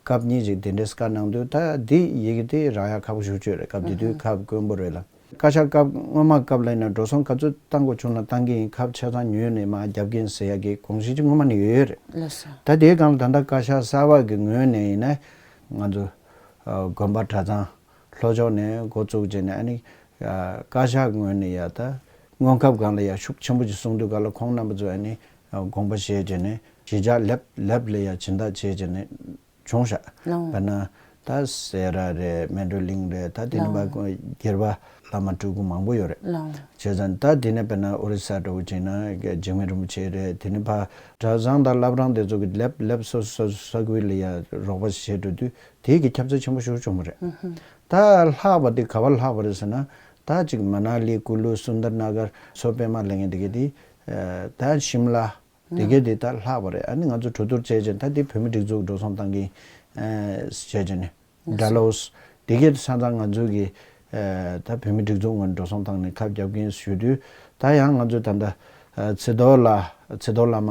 སྐབས་གཉིས་ཅིག་དེ་འདྲའི་བཀའ་གནང་དུས་ད་འདི་ཡི་གེ་དེ་རག་ཡ་ཁག་པོ་ཞེ་པོ་ཅིག་རེད། སྐབས་དེ་དུས་ཁབ་དཀོན་པོ་རེད་ལ། བཀའ་ཤག་སྐབས་སྔོན་མ་སྐབས་ལ་ཡིན་ན་འགྲོ་སོང་ག་ཚོད་བཏང་དགོས་བྱུང་ན་བཏང་གི་ཡིན། ཁབ་ཆ་ཚང་ཉོས་ནས་མར་རྒྱབ་ཀྱི་ཡིན་ཟེར་ཡ་གི་དགོངས་གཞི་ཅིག་སྔོན་མ་ནས་ཡོད་ཡོད་རེད། ལགས་སོ། ད་དེའི་སྒང་ལ་ད་ལྟ་བཀའ་ཤག་གསར་པ་གི་ངོས་ནས་ཡིན་ན་ང་ཚོ་ཨ་དགོན་པ་གྲྭ་ཚང་ལྷོ་ཕྱོགས་ནས་འགོ་བཙུགས་བྱས་ནས་ཨ་ནི་ཨ་བཀའ་ཤག་ངོས་ནས་ཡ་ད་སྔོན་ཁབ་སྒང་ལ་ཡ་ཤུགས་ཆེན་པོ་ཅིག་གསུང་དུས་སྒང་ལ་ཁོང་རྣམ་པ་ཚོས་ཨ་ནི་ཨ་དགོངས་པ་བཞེས་བྱས་ནས་གཞིས་ཆགས་ལེབ་ལེབ་ལ་ཡ་སྦྱིན་བདག་བྱས་བྱས་ནས། བྱུང་ཤག་ལའང་། དཔེར་ན་ད་སེ་ར་རེད། སྨན་གྲོལ་གླིང་རེད། ད་དེ་ནི་ལའང་། མ་སྒེར་པ་བླ་མ་སྤྲུལ་སྐུ་མང་པོ་ཡོད་རེད། ལའང་། བྱས་ཙང་ད་དེ་ནས་དཔེར་ན་ཨོ་རི་ས་འདྲ་བོ་བྱས་ན་འཇིགས་མེད་རིན་པོ་ཆེ་རེད། དེ་ནི་ཕ་གྲྭ་ཚང་དང་བླ་བྲང་དེ་ཚོ་གི་ལེབ་ལེབ་སོ་སོ་སོ་སོ་ས་ཁུལ་ལ་ཡ་རོགས་པ་བྱེད་འགྲོ་དུས་དེའི་གི་ཁྱབ་ཚད་ཆེན་པོ་ཞེ་པོ་བྱུང་བ་རེད། ད་ལྷག་པ་དེ་ག་བ་ལྷག་པ་རེད་ཟེར་ན་ད་ཅིག་མ་ན་ལི་ཀུ་ལུ་སུན་དར་ན་གར་མཚོ་པད་མ་ལབ་མཁན་དེ་གི་དེ་ད་ཤིམ་ལ། དེ་གས་དེ་ད་ལྷག་པ་རེད། ཨ་ནི་ང་ཚོ་གྲོས་བསྡུར་བྱས་བྱས་ད་དེ་བོད་མི་སྒྲིག་འཛུགས་འགྲོ་སོང་བཏང་གིན་བྱས་བྱས་ནས་ཌ་ལོས་དེ་གས་ས་མཚམས་ང་ཚོ་གི་ད་བོད་མི་སྒྲིག་འཛུགས་ངོས་ནས་འགྲོ་སོང་བཏང་ནས་ཁབ་རྒྱབ་ཀྱིན་ཞུ་དུས་ད་ཡང་ང་ཚོ་ད་ད་ཚེ་རྡོར་ལ་ཚེ་རྡོར་བླ་མ་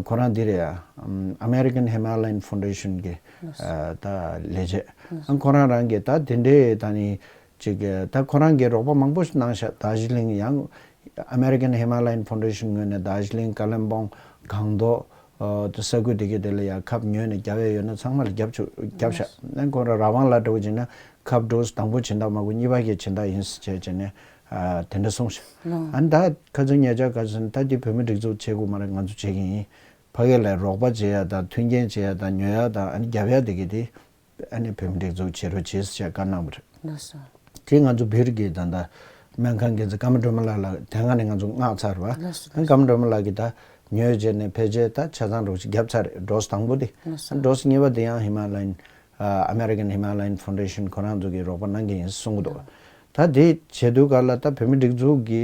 ཁོ་རང་འདི་རེད། ཨ་American Himalayan Foundation་གི་ད་ལས་བྱེད་ཁོ་རང་རང་གིས་ད་དེ་འདྲའི་ད་ནི། ཅིག་ད་ཁོ་རང་གིས་རོགས་པ་མང་པོ་གནང་ཤག་དར་ཇི་ལིང་ཡང་American Himalayan Foundation ངོས་ནས་དར་ཇི་ལིང་ཀ་ལིམ་པོང་སྒང་ཏོག་ཏུ་ས་ཁུལ་དེ་གའི་དེ་ལ་ཡང་ཁབ་ཉོས་ནས་རྒྱབ་ཡས་ཡོད་ན་ཚང་མ་ལ་རྒྱབ་ཆོག་རྒྱབ་ཤག་ཨ་ཁོ་རང་རང་དབང་ལ་འགྲོ་བ་ཅིག་ན་ཁབ་ཌོ་སི་དང་པོ་སྦྱིན་བདག་མ་དགོས་གཉིས་པ་གི་སྦྱིན་བདག་ཡིན་ཟེར་བྱས་བྱས་ནས་དེ་འདྲ་གསུངས་ཤག་ཨ་ནི་ད་ཁ་སང་ཉེ་ཆར་ག་ཚོད་ད་དེ་བོད་མི་སྒྲིག་འཛུགས་བྱེད་དགོས་མ་རེད། ང་ཚོ་བྱེད་ཀྱི་ཡིན། ཕ་གི་ལ་རོགས་པ་བྱེད་ཡ་དང་མཐུན་རྐྱེན་བྱེད་ཡ་དང་ཉོ་ཡ་དང་ཨ་ནི་རྒྱབ་ཡ་དེ་གའི་དེ། ཨ་ནི་བོད་མི་སྒྲིག་འཛུགས་བྱེད་རོགས་བྱེད་ཟེར་བཀའ་གནང་བ་རེད། ལགས་སོ། དེ་ང་ཚོ་བིར་གྱི་ད་ལྟ་སྨན་ཁང་འགན་འཛིན་ཀརྨ་སྒྲོལ་མ་ལགས་ལ་དེ་སྔ་ནས་ང་ཚོ་མངགས་ཚར་བ། ལགས་སོ། ཨ་ནི་ཀརྨ་སྒྲོལ་མ་ལགས་ཀྱིས་ད་ཉོས་བྱས་ནས་ཕལ་ཆེར་ད་ཆ་ཚང་རོགས་ཞིག་བརྒྱབ་ཚར་རེད། ཌོ་སི་དང་པོ་དེ། ལགས་སོ། ཌོ་སི་གཉིས་པ་དེ་ཡང་ཧི་མ་ལ་ཡན་ཨ་American Himalayan Foundation་ཁོ་རང་ཚོ་གིས་རོགས་པ་གནང་གི་ཡིན་གསུང་གི་འདུག་ད་དེ་བྱེད་དུས་ག་ལ་ད་བོད་མི་སྒྲིག་འཛུགས་ཀྱི་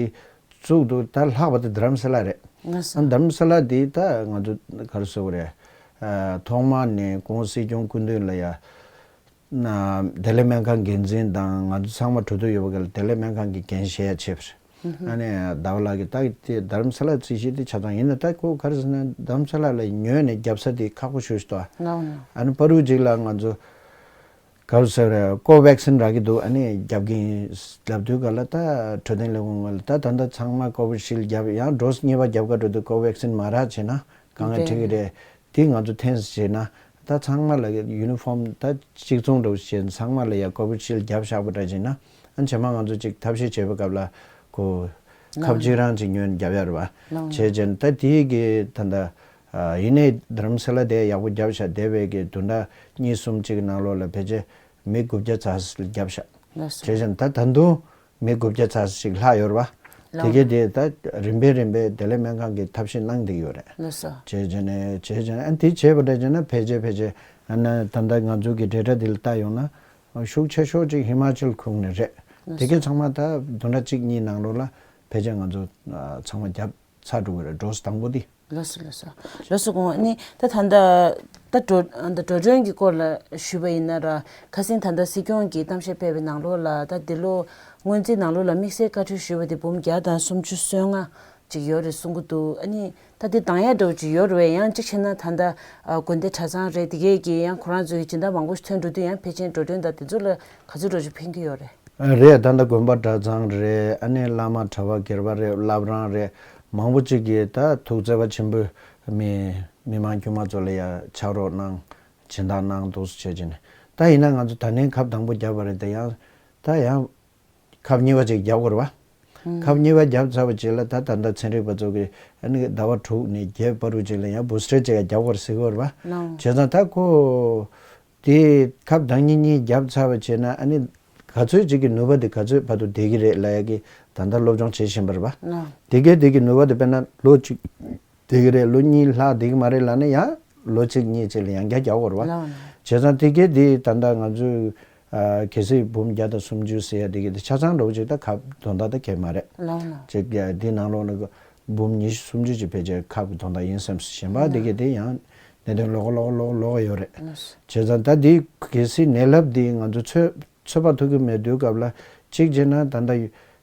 བཙུགས་འདུག་ད་ལྷག་པ་དེ་དྷ་རམ་ས་ལ་རེད། ལགས་སོ། ཨ་དྷ་རམ་ས་ལ་དེ་ད་ང་ཚོ་ག་རེ་ཟེར་དགོས་རེད། ཨ་ཐོག་མ་ནས་སྐུ་ངོ་སྲིད་སྐྱོང་སྐུ་མདུན་ལ་ཡ་ན་བདེ་ལེགས་སྨན་ཁང་འགན་འཛིན་དང་ང་ཚོ་ཚང་མ་གྲོས་བསྡུར་ཡོད་པ་ག་ལ་བདེ་ལེགས་སྨན་ཁང་གི་འགན་བཞེས་ཡ་བྱས་པ་རེད། ཨ་ནི་ཟླ་བ་ལགས་ཀྱིས་ད་དེ་དྷ་རམ་ས་ལ་རྩིས་གཞི་དེ་ཆ་ཚང་ཡིན་ན་ད་ཁོ་ག་རེ་ཟེར་ན་དྷ་རམ་ས་ལ་ལ་ཉོས་ནས་རྒྱབ་ས་དེ་ཁག་པོ་ཞེ་པོ་ཞིག་འདུག་ཨ་ལའང་། ཨ་ནི་བར་དུ་ཅིག་ལ་ང་ཚོ་ག་རེ་ཟེར་རེད། ཀོ་ཝེག་སིན་རག་གི་འདུག་ཨ་ནི་རྒྱབ་ཀྱི་ཡིན་ལབ་དུས་ག་ལ་ད་འཕྲོད་བསྟེན་ལས་ཁུངས་ལ་ད་ད་ལྟ་ཚང་མ་ཀོ་ཝི་ཤིལ་རྒྱབ་ཡང་ཌོ་སི་གཉིས་པ་རྒྱབ་ག་འགྲོ་དུས་ཀོ་ཝེག་སིན་མ་རག་བྱས་ན་གང་ལ་འགྲིག་གི་རེད། དེ་ང་ཚོ་ཐེངས་བྱས་ན་ད་ཚང་མ་ལ་ཡུ་ནི་ཕོམ་ད་གཅིག་མཚུངས་འདྲ་བོ་བྱས་ཚང་མ་ལ་ཡ་ཀོ་ཝི་ཤིལ་རྒྱབ་བཞག་པ་འདྲ་བྱས་ན་ཨ་ནི་རྗེས་མ་ང་ཚོ་ཅིག་ཐབས་ཤེས་བྱེད་པའི་སྐབས་ལ་ཁོ་ཁབ་གཅིག་རང་ཅིག་ཉོས་ནས་རྒྱབ་ཡ་རེད་བ། ལའང་། བྱས་བྱས་ན་ད་དེའི་གི་ད་ད། ཡིན་ནའི་དྷ་རམ་ས་ལ་དེ་ཡག་པོ་རྒྱབ་ཤག་དེ་བས་ཀྱི་བདུན་ཕྲག་གཉིས་གསུམ་གཅིག་གི་ནང་ལོགས་ལ་ཕལ་ཆེར་མི་དགུ་བརྒྱ་ཙམ་ཞིག་རྒྱབ་ཤག་ལགས་སོ། བྱས་ཙང་ད་ད་དུང་མི་དགུ་བརྒྱ་ཙམ་ཞིག་ལྷག་ཡོད་རེད་བ། དེ་ལགས། གས་དེ་ད་རིམ་པས་རིམ་པས་བདེ་ལེགས་སྨན་ཁང་གིས་ཐབས་ཤེས་གནང་བསྡད་ཀྱི་ཡོད་རེད། ལགས་སོ། བྱས་བྱས་ནས་བྱས་བྱས་ནས་ཨ་དེ་བྱས་པ་འདྲ་བྱས་ན་ཕལ་ཆེར་ཕལ་ཆེར་ཨ་ན་ད་ལྟ་ང་ཚོ་གི་འབྲེལ་སྒྲ་དེ་ལ་ལྟ་ཡོང་ན་ཤུགས་ཆེ་ཤོས་ཅིག་ཧི་མ་ཅལ་ཁུག་ནས་རེད། ལགས་སོ། དེ་གས་ཚང་མ་ད་བདུན་ཕྲག་གཅིག་གཉིས་ནང་ལོགས་ལ་ཕལ་ཆེར་ང་ཚོ་ཚང་མ་རྒྱབ་ཚར་འགྲོ་གི་རེད། ཌོ་སི་དང་པོ་དེ། ལགས་སོ་ལགས་སོ། ལགས་སོ་སྐུ་ངོ་ཨ་ནི་ད་ད་ལྟ་ད་འགྲོ་ད་འགྲོ་གྲོན་གྱི་སྐོར་ལ་ཞུས་པ་ཡིན་ན་ར་ཁ་སང་ད་ལྟ་སྲིད་སྐྱོང་གིས་གཏམ་བཤད་སྤེལ་བའི་ནང་ལོགས་ལ་ད་འདི་ལོ་སྔོན་རྩིས་ནང་ལོགས་ལ་དམིགས་བསལ་བཀའ་འཁྲོལ་ཞུས་པ་དེ་འབུམ་བརྒྱ་དང་སུམ་ཅུ་སོ་ལྔ་ཅིག་ཡོད་རེད་གསུང་གི་འདུག་ཨ་ནི་ད་དེ་འདང་ཡ་འདྲ་བོ་ཅིག་ཡོད་རེད་བས། ཡང་གཅིག་བྱས་ན་ད་ལྟ་དགོན་སྡེ་གྲྭ་ཚང་རེད་དེ་གས་ཀྱི་ཡང་ཁོ་རང་ཚོའི་སྦྱིན་བདག་མང་པོ་ཞིག་ཐོན་འགྲོ་དུས་ཡང་ཕལ་ཆེར་འགྲོ་གྲོན་དང་དེ་ཚོ་ལ་ག་ཚོད་འདྲ་བོ་ཅིག་ཕན་གྱི་ཡོད་རེད། རེད། ད་ལྟ་དགོན་པ་གྲྭ་ཚང་རེད། ཨ་ནི་བླ་མ་གྲྭ་པ་སྒེར་པ་རེད། བླ་བྲང་རེད། མང་པོ་ཅིག་གིས་ད་ཐུགས་བརྩེ་བ་ཆེན་པོས་མི་མི་མང་དཀྱུས་མ་ཚོ་ལ་ཡ་ཕྱག་རོགས་གནང་། སྦྱིན་བདག་གནང་འདུག་སེ་བྱས་བྱས་ནས་ད་ཡིན་ན་ང་ཚོ་ད་ནས་ཁབ་དང་པོ་བརྒྱབ་པ་རེད། ད་ཡང་ད་ཡང་ཁབ་གཉིས་པ་ཅིག་བརྒྱབ་དགོས་རེད་བ། ཁབ་གཉིས་པ་བརྒྱབ་ཚར་བ་རྗེས་ལ་ད་ད་ལྟ་ཚན་རིག་པ་ཚོ་གིས་ཨ་ནི་ཟླ་བ་དྲུག་ནས་བརྒྱད་བར་དུ་ཅིག་ལ་ཡང་བུ་སི་ཊར་ཅིག་ཡང་རྒྱག་དགོས་རེད་ཟེར་གྱི་ཡོད་རེད་པ། ལགས། བྱས་ཙང་ད་ཁོ་དེ་ཁབ་ཟླ་གཉིས་གཉིས་བརྒྱབ་ཚར་བ་བྱས་ན་ཨ་ནི་ག་ཚོད་ཅིག་གི་ནུས་པ་དེ་ག་ཚོད་བར་དུ་བསྡད་ཀྱི་རེད་ལབ་ཡ་གི་ད་ལྟ་སློབ་སྦྱོང་བྱེད་བཞིན་པ་རེད་པ། ལགས། དེ་གའི་དེ་གི་ནུས་པ་དེ་དཔེར་ན་ལོ་གཅིག་བསྡད་ཀྱི་རེད། ལོ་གཉིས་ལྷག་བསྡད་ཀྱི་མ་རེད་ལབ་ན་ཡང་ལོ་གཅིག་གཉིས་ཅིག་ལ་ཡང་བསྐྱར་རྒྱག་དགོས་རེད་པ། ལགས། བྱས་ཙང་དེ་གའི་དེ་ད་ལྟ་ང་ཚོས་ཨ་གལ་སྲིད་འབུམ་བརྒྱ་དང་སུམ་ཅུ་ཟེར་ཡ་དེ་གའི་དེ་ཆ་ཚང་འདྲ་བོ་ཅིག་ད་ཁབ་དོན་དག་ད་གས་མ་རེད། ལགས། ལགས། ཅིག་དེ་ནང་ལོགས་ལ་འབུམ་ཉི་ཤུ་སུམ་ཅུ་ཅིག་ཕལ་ཆེར་ཁབ་ཀྱི་དོན་དག་ཡིན་བསམ་གཞན་པ་དེ་གའི་དེ་ཡང་གནད་དོན་ལོགས་ཀ་ལོགས་ཀ་ལོགས་ཀ་ལོགས་ཀ་ཡོད་རེད། ལགས། བྱས་ཙང་ད་དེ་གལ་སྲིད་ནད་རླབས་དེ་ང་ཚོ་ཚོད་ཚོད་དཔག་ཐུབ་ཀྱི་མེད་དུས་སྐབས་ལ་གཅིག་བྱས་ན་ད་ལྟ་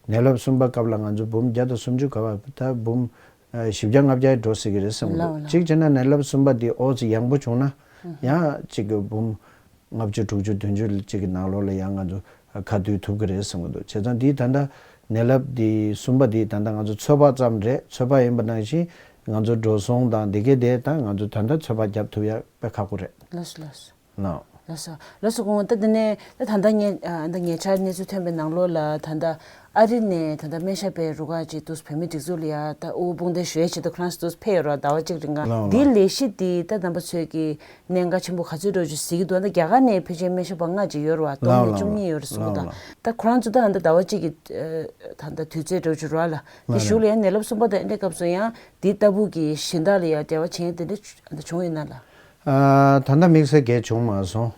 ནད་རླབས་གསུམ་པ་སྐབས་ལ་ང་ཚོ་འབུམ་བརྒྱ་དང་སུམ་ཅུ་ག་བ་ད་འབུམ་ཨ་བཞི་བརྒྱ་ལྔ་བརྒྱ་འགྲོ་སྲིད་ཀྱི་རེད་བསམ་གྱི་འདུག་ལགས། ལགས། གཅིག་བྱས་ན་ནད་རླབས་གསུམ་པ་འདི་ཨོ་ཙི་ཡང་པོ་བྱུང་ན་ཡང་གཅིག་གི་འབུམ་ལྔ་བཅུ་དྲུག་ཅུ་བདུན་ཅུ་ཅིག་གི་ནང་ལོགས་ལ་ཡང་ང་ཚོ་ཁ་བསྡུ་ཐུབ་ཀྱི་རེད་བསམ་གྱི་འདུག་བྱས་ཙང་འདི་ད་ལྟ་ནད་རླབས་འདི་གསུམ་པ་འདི་ད་ལྟ་ང་ཚོ་ཚོད་དཔག་ཙམ་རེད། ཚོད་དཔག་ཡིན་པ་ནང་བཞིན་ང་ཚོ་འགྲོ་སོང་དང་འདི་གའི་དེ་ད་ང་ཚོ་ད་ལྟ་ཚོད་དཔག་བརྒྱབ་ཐུབ་ཡ་དཔེ་ཁག་པོ་རེད། ལགས་སོ། ལགས་སོ། ལགས་སོ། ལགས་སོ། སྐུ་ངོ་ད་དེ་ནས་ད་ད་ལྟ་ངས་ཨ་ད་ཉེ་ཆར་གནས་ཚུལ་ཐོན་པའི་ནང་ལོགས་ལ་ད་ལྟ་ཨ་རི་ནས་ད་ལྟ་སྨན་ཞབས་པའི་རུ་ཁག་ཅིག་འདུག་བོད་མི་སྒྲིག་འཛུགས་ལ་ཡ་ད་དབུ་དཔུང་སྡེ་ཞུ་ཡས་ཆེད་དུ་ཁོ་རང་ཚོ་འདུག་ཕེབས་ཡོད་ར། ཟླ་བ་གཅིག་རིང་ག་ལའོ་འདིའི་ལའོ་ལས་གཞི་འདི་ད་རྣམ་པ་ཚོས་ཀྱི་གནད་འགག་ཆེན་པོ་ག་ཚོད་འདྲ་ཅིག་གཟིགས་ཀྱི་འདུག་ད་རྒྱ་གར་ནས་ཕལ་ཆེར་སྨན་ཞབས་པ་ལྔ་ཅིག་ཡོད་ར་བ། སྟོང་ལའོ་ནས་ལའོ་བཅུ་གཉིས་ཡོད་རེད་ཟེར་གྱི་འདུག་ལའོ་ད་ཁོ་རང་ཚོ་ད་ད་ལྟ་ཟླ་བ་གཅིག་གི་ད་ལྟ་དུས་ཚོད་འདྲ་ཅིག་ར་ལ་འདི་གཞུག་ལ་ཡང་ནད་རླབས་གསུམ་པ་དང་འདྲའི་སྐབས་སུ་ཡང་འདི་ལྟ་བུ་གི་གཞན་དག་ལ་ཡང་འབྲེལ་བ་བྱེད་ཡས་དེ་འདྲ་ད་བྱུང་ཡོད་ན་ལ། ཨ་ད་ལྟ་དམིགས་བསལ་གང་ཡང་བྱུང་མ་སོང་།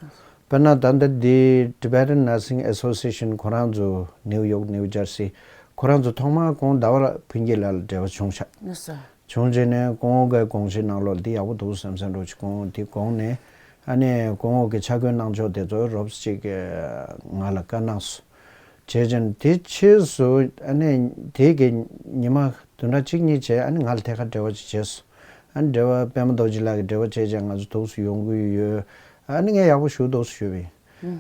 དཔེར་ན་ད་ལྟ་འདི་Tibetan Nursing Association ཁོ་རང་ཚོ་ནིའུ་ཡོག་ནིའུ་ཇར་སི་ཁོ་རང་ཚོ་ཐོག་མར་ཁོང་ཟླ་བ་ལ་ཕུན་སྐྱིད་ལགས་ལ་འབྲེལ་བ་བྱུང་ཤག་ལགས་སོ། བྱུང་རྗེས་ནས་ཁོང་གི་དགོངས་གཞི་ནང་ལོགས་འདི་ཡག་པོ་འདུག་བསམ་བསམ་འདྲ་ཅིག་ཁོང་འདི་དགོངས་ནས་ཨ་ནི་ཁོང་གི་ཕྱག་སྐྱོན་གནང་ཕྱོགས་དེ་ཚོ་རོབ་ཙམ་ཅིག་ང་ལ་བཀའ་གནང་སོང་། བྱས་ཙང་དེ་ཕྱིས་སུ་ཨ་ནི་དེ་གི་ཉི་མ་བདུན་ཕྲག་གཅིག་གཉིས་རྗེས་ཨ་ནི་ང་ལ་ཐད་ཀར་འབྲེལ་བ་ཅིག་བྱས་སོང་། ཨ་ནི་འབྲེལ་བ་པད་མ་རྡོ་རྗེ་ལགས་ཀྱིས་འབྲེལ་བ་བྱས་རྗེས་ང་ཚོ་འདུག་སེ་ཡོང་གི་ཡོད། ཨ་ནི་ངས་ཡག་པོ་ཞུ་འདུག་སེ་ཞུས་པ་ཡིན།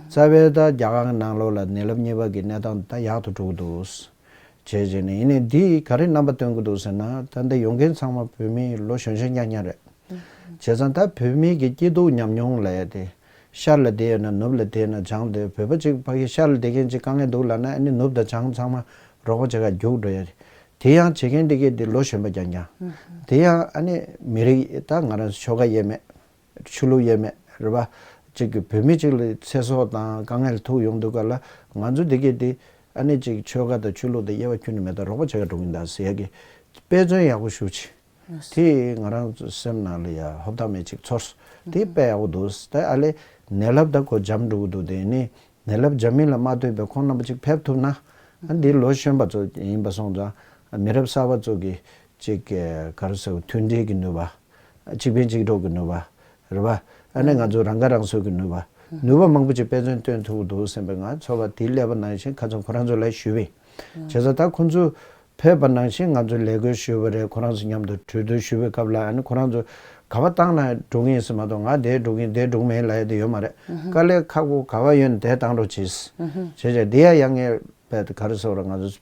རྩ་བའི་ད་རྒྱ་གར་གྱི་ནང་ལོགས་ལ་ནད་རླབས་གཉིས་པ་གི་གནས་སྟངས་ད་ཡག་ཏུ་འགྲོ་གི་འདུག་བྱས་རྗེས་ནས་ཡིན་ནའི་འདིས་ག་རེ་རྣམ་པ་སྟོན་གྱི་འདུག་ཟེར་ན་ད་ལྟ་ཡོང་མཁན་ཚང་མ་བོད་མི་ལོ་གཞོན་གཞོན་རྐྱང་རྐྱང་རེད། བྱས་ཙང་ད་བོད་མི་གི་སྐྱིད་སྡུག་ཉམས་མྱོང་ལབ་ཡ་དེ་ཤར་ལ་བསྡད་ཡོད་ན་ནུབ་ལ་བསྡད་ན་བྱང་དེ་བོད་པ་གཅིག་ཕ་གི་ཤར་ལ་བསྡད་མཁན་གཅིག་དཀའ་ངལ་འདུག་ལབ་ན་ཨ་ནི་ནུབ་དང་བྱང་ཚང་མ་རོགས་པ་བྱེད་ག་རྒྱུགས་འགྲོ་ཡ་རེད། དེ་ཡང་བྱེད་མཁན་དེ་གས་དེ་ལོ་གཞོན་པ་རྐྱང་རྐྱང་། དེ་ཡང་ཨ་ནི་མི་རིགས་ད་ང་རང་ཚོ་ཆོལ་ཁ་དབྱེ་མེད། ཆོས་ལུགས་དབྱེ་མེད་རེད་པ། གཅིག་གི་བོད་མི་གཅིག་ལ་ཚེ་སྲོག་དང་དཀའ་ངལ་ཐུག་ཡོང་དུས་སྐབས་ལ་ང་ཚོ་འདི་གས་འདི་ཨ་ནི་གཅིག་ཆོལ་ཁ་དང་ཆོས་ལུགས་དང་དབྱེ་བ་ཁྱོན་ནས་མེད་དང་རོགས་པ་བྱེད་ག་འགྲོ་གིན་གདའ་ཟེར་ཡ་གི་དཔེ་མཚོན་ཡག་པོ་ཞེ་པོ་ཅིག་དེ་ང་རང་ཚོ་སེམས་ནང་ལ་ཡ་ཧོབ་ཐང་མེད་ཅིག་ཚོར་སོང་། དེ་དཔེ་ཡག་པོ་འདུག་ད་ཨ་ལས་ནད་རླབས་ད་ཁོ་འཇམ་འགྲོ་གི་འདུག་དེ་ནི་ནད་རླབས་འཇམ་མིན་ལ་མ་ལྟོས་པའི་ཁོང་རྣམ་པ་གཅིག་ཕེབས་ཐུབ་ན་ཨ་འདི་ལོ་གཞོན་པ་ཚོ་ཡིན་པ་སོང་ཙང་མི་རབས་གསར་པ་ཚོ་གི་གཅིག་ག་རེ་ཟེར་མཐུན་སྒྲིལ་གི་ནུས་པ། གཅིག་ཕན་གཅིག་གྲོགས་ཀྱི་ནུས་པ། རེད་པ། ཨ་ནི་ང་ཚོ་རང་ཁ་རང་གསོ་གི་ནུས་པ། ནུས་པ་མང་པོ་ཅིག་དཔེ་མཚོན་སྟོན་ཐུབ་ཀྱི་འདུག་བསམ་པའི་ང་ཚོར་བ་དེ་སླེབས་པ་ནང་བཞིན་ཁ་སང་ཁོ་རང་ཚོ་ལ་ཞུས་པས། བྱས་ཙང་ད་ཁོ་ཚོ་ཕེབས་པ་ནང་བཞིན་ང་ཚོ་ལས་འགུལ་ཞུས་པ་རེད། ཁོ་རང་ཚོ་མཉམ་དུ་གྲོས་བསྡུར་ཞུས་པའི་སྐབས་ལ་ཨ་ནི་ཁོ་རང་ཚོ་ག་པར་བཏང་ན་འགྲོ་གི་ཡིན་ཟེར་མ་གཏོགས་ང་དེར་འགྲོ་གི་ཡིན་དེར་འགྲོ་གི་མེད་ལབ་ཡ་དེ་ཡོད་མ་རེད། དཀའ་ལས་ཁག་པོ་ག་པར་ཡོད་ན་དེར་བཏང་རོགས་གྱིས། བྱས་ཙང་དེ་ཡང་ཡང་ངས་དཔེ་ག་རེ་ཟེར་བ་རེད། ང་ཚོ་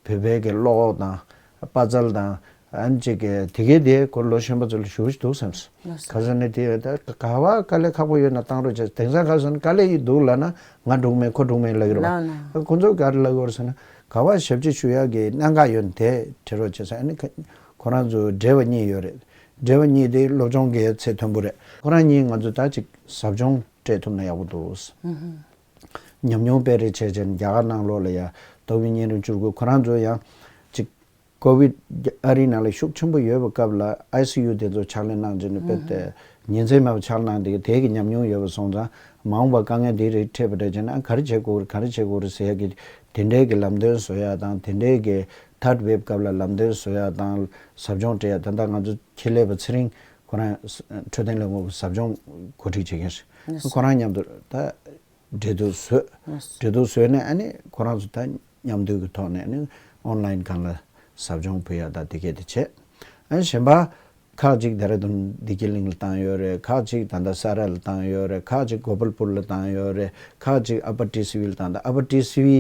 བོད་པའི་གི་གློག་དང་དཔའ་རྩལ་དང་ཨ་ནི་གཅིག་གི་དེ་གའི་དེ་ཁོ་ལོ་གཞོན་པ་ཚོ་ལ་ཞུ་གི་འདུག་བསམ་སོང་། ལགས་སོ། ག་ཟེར་ན་དེ་ད་ག་པར་དཀའ་ལས་ཁག་པོ་ཡོད་ན་བཏང་རོགས་བྱས། དེང་སང་ག་ཟེར་ན་དཀའ་ལས་ཡོད་འདུག་ལབ་ན་ང་འགྲོ་གི་མེད་ཁོ་འགྲོ་གི་མེད་ལབ་ཀྱི་རེད་པ། ལགས་ལགས། ཁོ་ཚོ་ག་རེ་ལབ་ཀྱི་ཡོད་རེད་ཟེར་ན་ག་པར་ཞབས་ཕྱི་ཞུ་ཡག་གི་གནད་འགག་ཡོད་ན་དེར་བྲིས་རོགས་བྱས་ཟེར། ཨ་ནི་ཁ་ཁོ་རང་ཚོ་བྲེལ་བ་གཉིས་ཡོད་རེད། བྲེལ་བ་གཉིས་དེ་སློབ་སྦྱོང་གི་ཚད་མཐོན་པོ་རེད། ཁོ་རང་གཉིས་ང་ཚོ་ད་ཅིག་ཟབ་སྦྱོང་སྤྲད་ཐུབ་ན་ཡག་པོ་འདུག་ཉམས་མྱོང་སྤེལ་རེས་བྱས་བྱས་ནས་རྒྱ་གར་ནང་ལོགས་ལ་ཡ་ཏོག་དབྱིབས་གཉན་རིམས་བཅུ་དགུ་ཁོ་རང་ཚོ་ཡང་ཅིག་ཀོ་ཝིད་ཨ་རིའི་ནང་ལ་ཤུགས་ཆེན་པོ་ཡོད་པའི་སྐབས་ལ་ཨའི་སི་ཡུ་དེ་ཚོ་ཕྱག་ལས་གནང་བྱས་ནས་དཔེ་དེ་ཉིན་མཚན་མེད་པར་ཕྱག་ལས་གནང་དེ་དེ་གི་ཉམས་མྱོང་ཡོད་པ་སོང་ཙང་མ་འོངས་པར་དཀའ་ངལ་དེ་རིགས་འཕྲད་པ་འདྲ་བྱས་ན་ཨ་ག་རེ་བྱེད་དགོས་རེད་ག་རེ་བྱེད་དགོས་རེད་ཟེར་ཡ་གི་དེ་འདྲའི་གི་ལམ་སྟོན་བཟོ་ཡ་དང་དེ་འདྲའི་གི་ཐར་ཌི་ཝེབ་སྐབས་ལ་ལམ་སྟོན་བཟོ་ཡ་དང་ཟབ་སྦྱོང་སྤྲད་ཡ་ད་ལྟ་ང་ཚོ་ཁྱད་ལས་པ་ཚེ་རིང་ཁོ་རང་འཕྲོད་བསྟེན་ལས་ཁུངས་ཀྱི་ཟབ་སྦྱོང་གོ་སྒྲིག་བྱེད་མཁན་རེད། ཁོ་རང་མཉམ་དུ་ད་འབྲེལ་གཏུག་བཟོས། འབྲེལ་གཏུག་བཟོས་ནས་ཨ་ནི་ཁོ་རང་ཚོ་ད་མཉམ་འདུས་ཀྱི་ཐོག་ནས་ཨ་ནི་ཨོན་ལའིན་སྒང་ལ་ཟབ་སྦྱོང་ཕུལ་ཡ་ད་དེ་གས་དེ་བྱས། ཨ་ནི་གཞན་པ་ཁག་ཅིག་ལྡེ་ར་ལྡུན་བདེ་སྐྱིད་གླིང་ལ་བཏང་ཡོད་རེད། ཁག་ཅིག་ད་ལྟ་ས་རཱ་ལ་བཏང་ཡོད་རེད། ཁག་ཅིག་གོ་པལ་པུར་ལ་བཏང་ཡོད་རེད། ཁག་ཅིག་ཨ་པར་ཊི་སི་ཝི་ལ་བཏང་། ད་ཨ་པར་ཊི་སི་ཝི་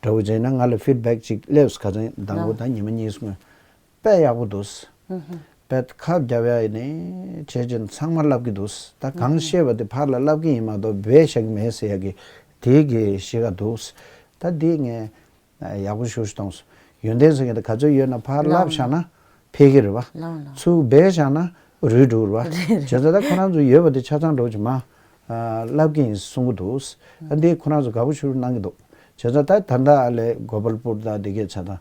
འདྲ་བོ་བྱས་ན་ང་ལ་ཕིཌ་བེག་ཅིག་སླེབས་སོང་། ཁ་སང་མདང་དགོང་ད་ཉི་མ་གཉིས་སྔོན། དཔེ་ཡག་པོ་འདུག་དཔེ་ཁབ་རྒྱབ་ཡ་ཡིན་ནི་བྱས་ཙང་ཚང་མ་ལབ་ཀྱི་འདུག་ད་གང་བཤད་པ་དེ་ཕར་ལ་ལབ་ཀྱི་ཡིན་མ་གཏོགས་སྦས་བཞག་གི་མེད་ཟེར་ཡ་གི་དེ་གི་གཤིས་ཀ་འདུག་ད་འདི་ངས་ཡག་པོ་ཞེ་པོ་ཞིག་མཐོང་སོང་། ཡོན་ཏན་ཟེར་མཁན་དེ་ག་ཚོད་ཡོད་ན་ཕར་ལབ་བཞག་ན་ཕལ་གྱི་རེད་པ། ལགས་ལགས། ཚུར་སྦས་བཞག་ན་རུལ་འགྲོ་གི་རེད་པ། རེད་རེད། བྱས་ཙང་ད་ཁོ་རང་ཚོ་ཡོད་པ་དེ་ཆ་ཚང་འདྲ་བོ་ཅིག་མར་ལབ་ཀྱི་ཡིན་གསུང་གི་འདུག་ཨ་འདི་ཁོ་རང་ཚོ་དགའ་པོ་ཞེ་པོ་གནང་གི་འདུག་བྱས་ཙང་ད་ད་ལྟ་ཨ་ལས་གོ་པལ་པུར་དང་དེ་གས་ཆ་ཚང་།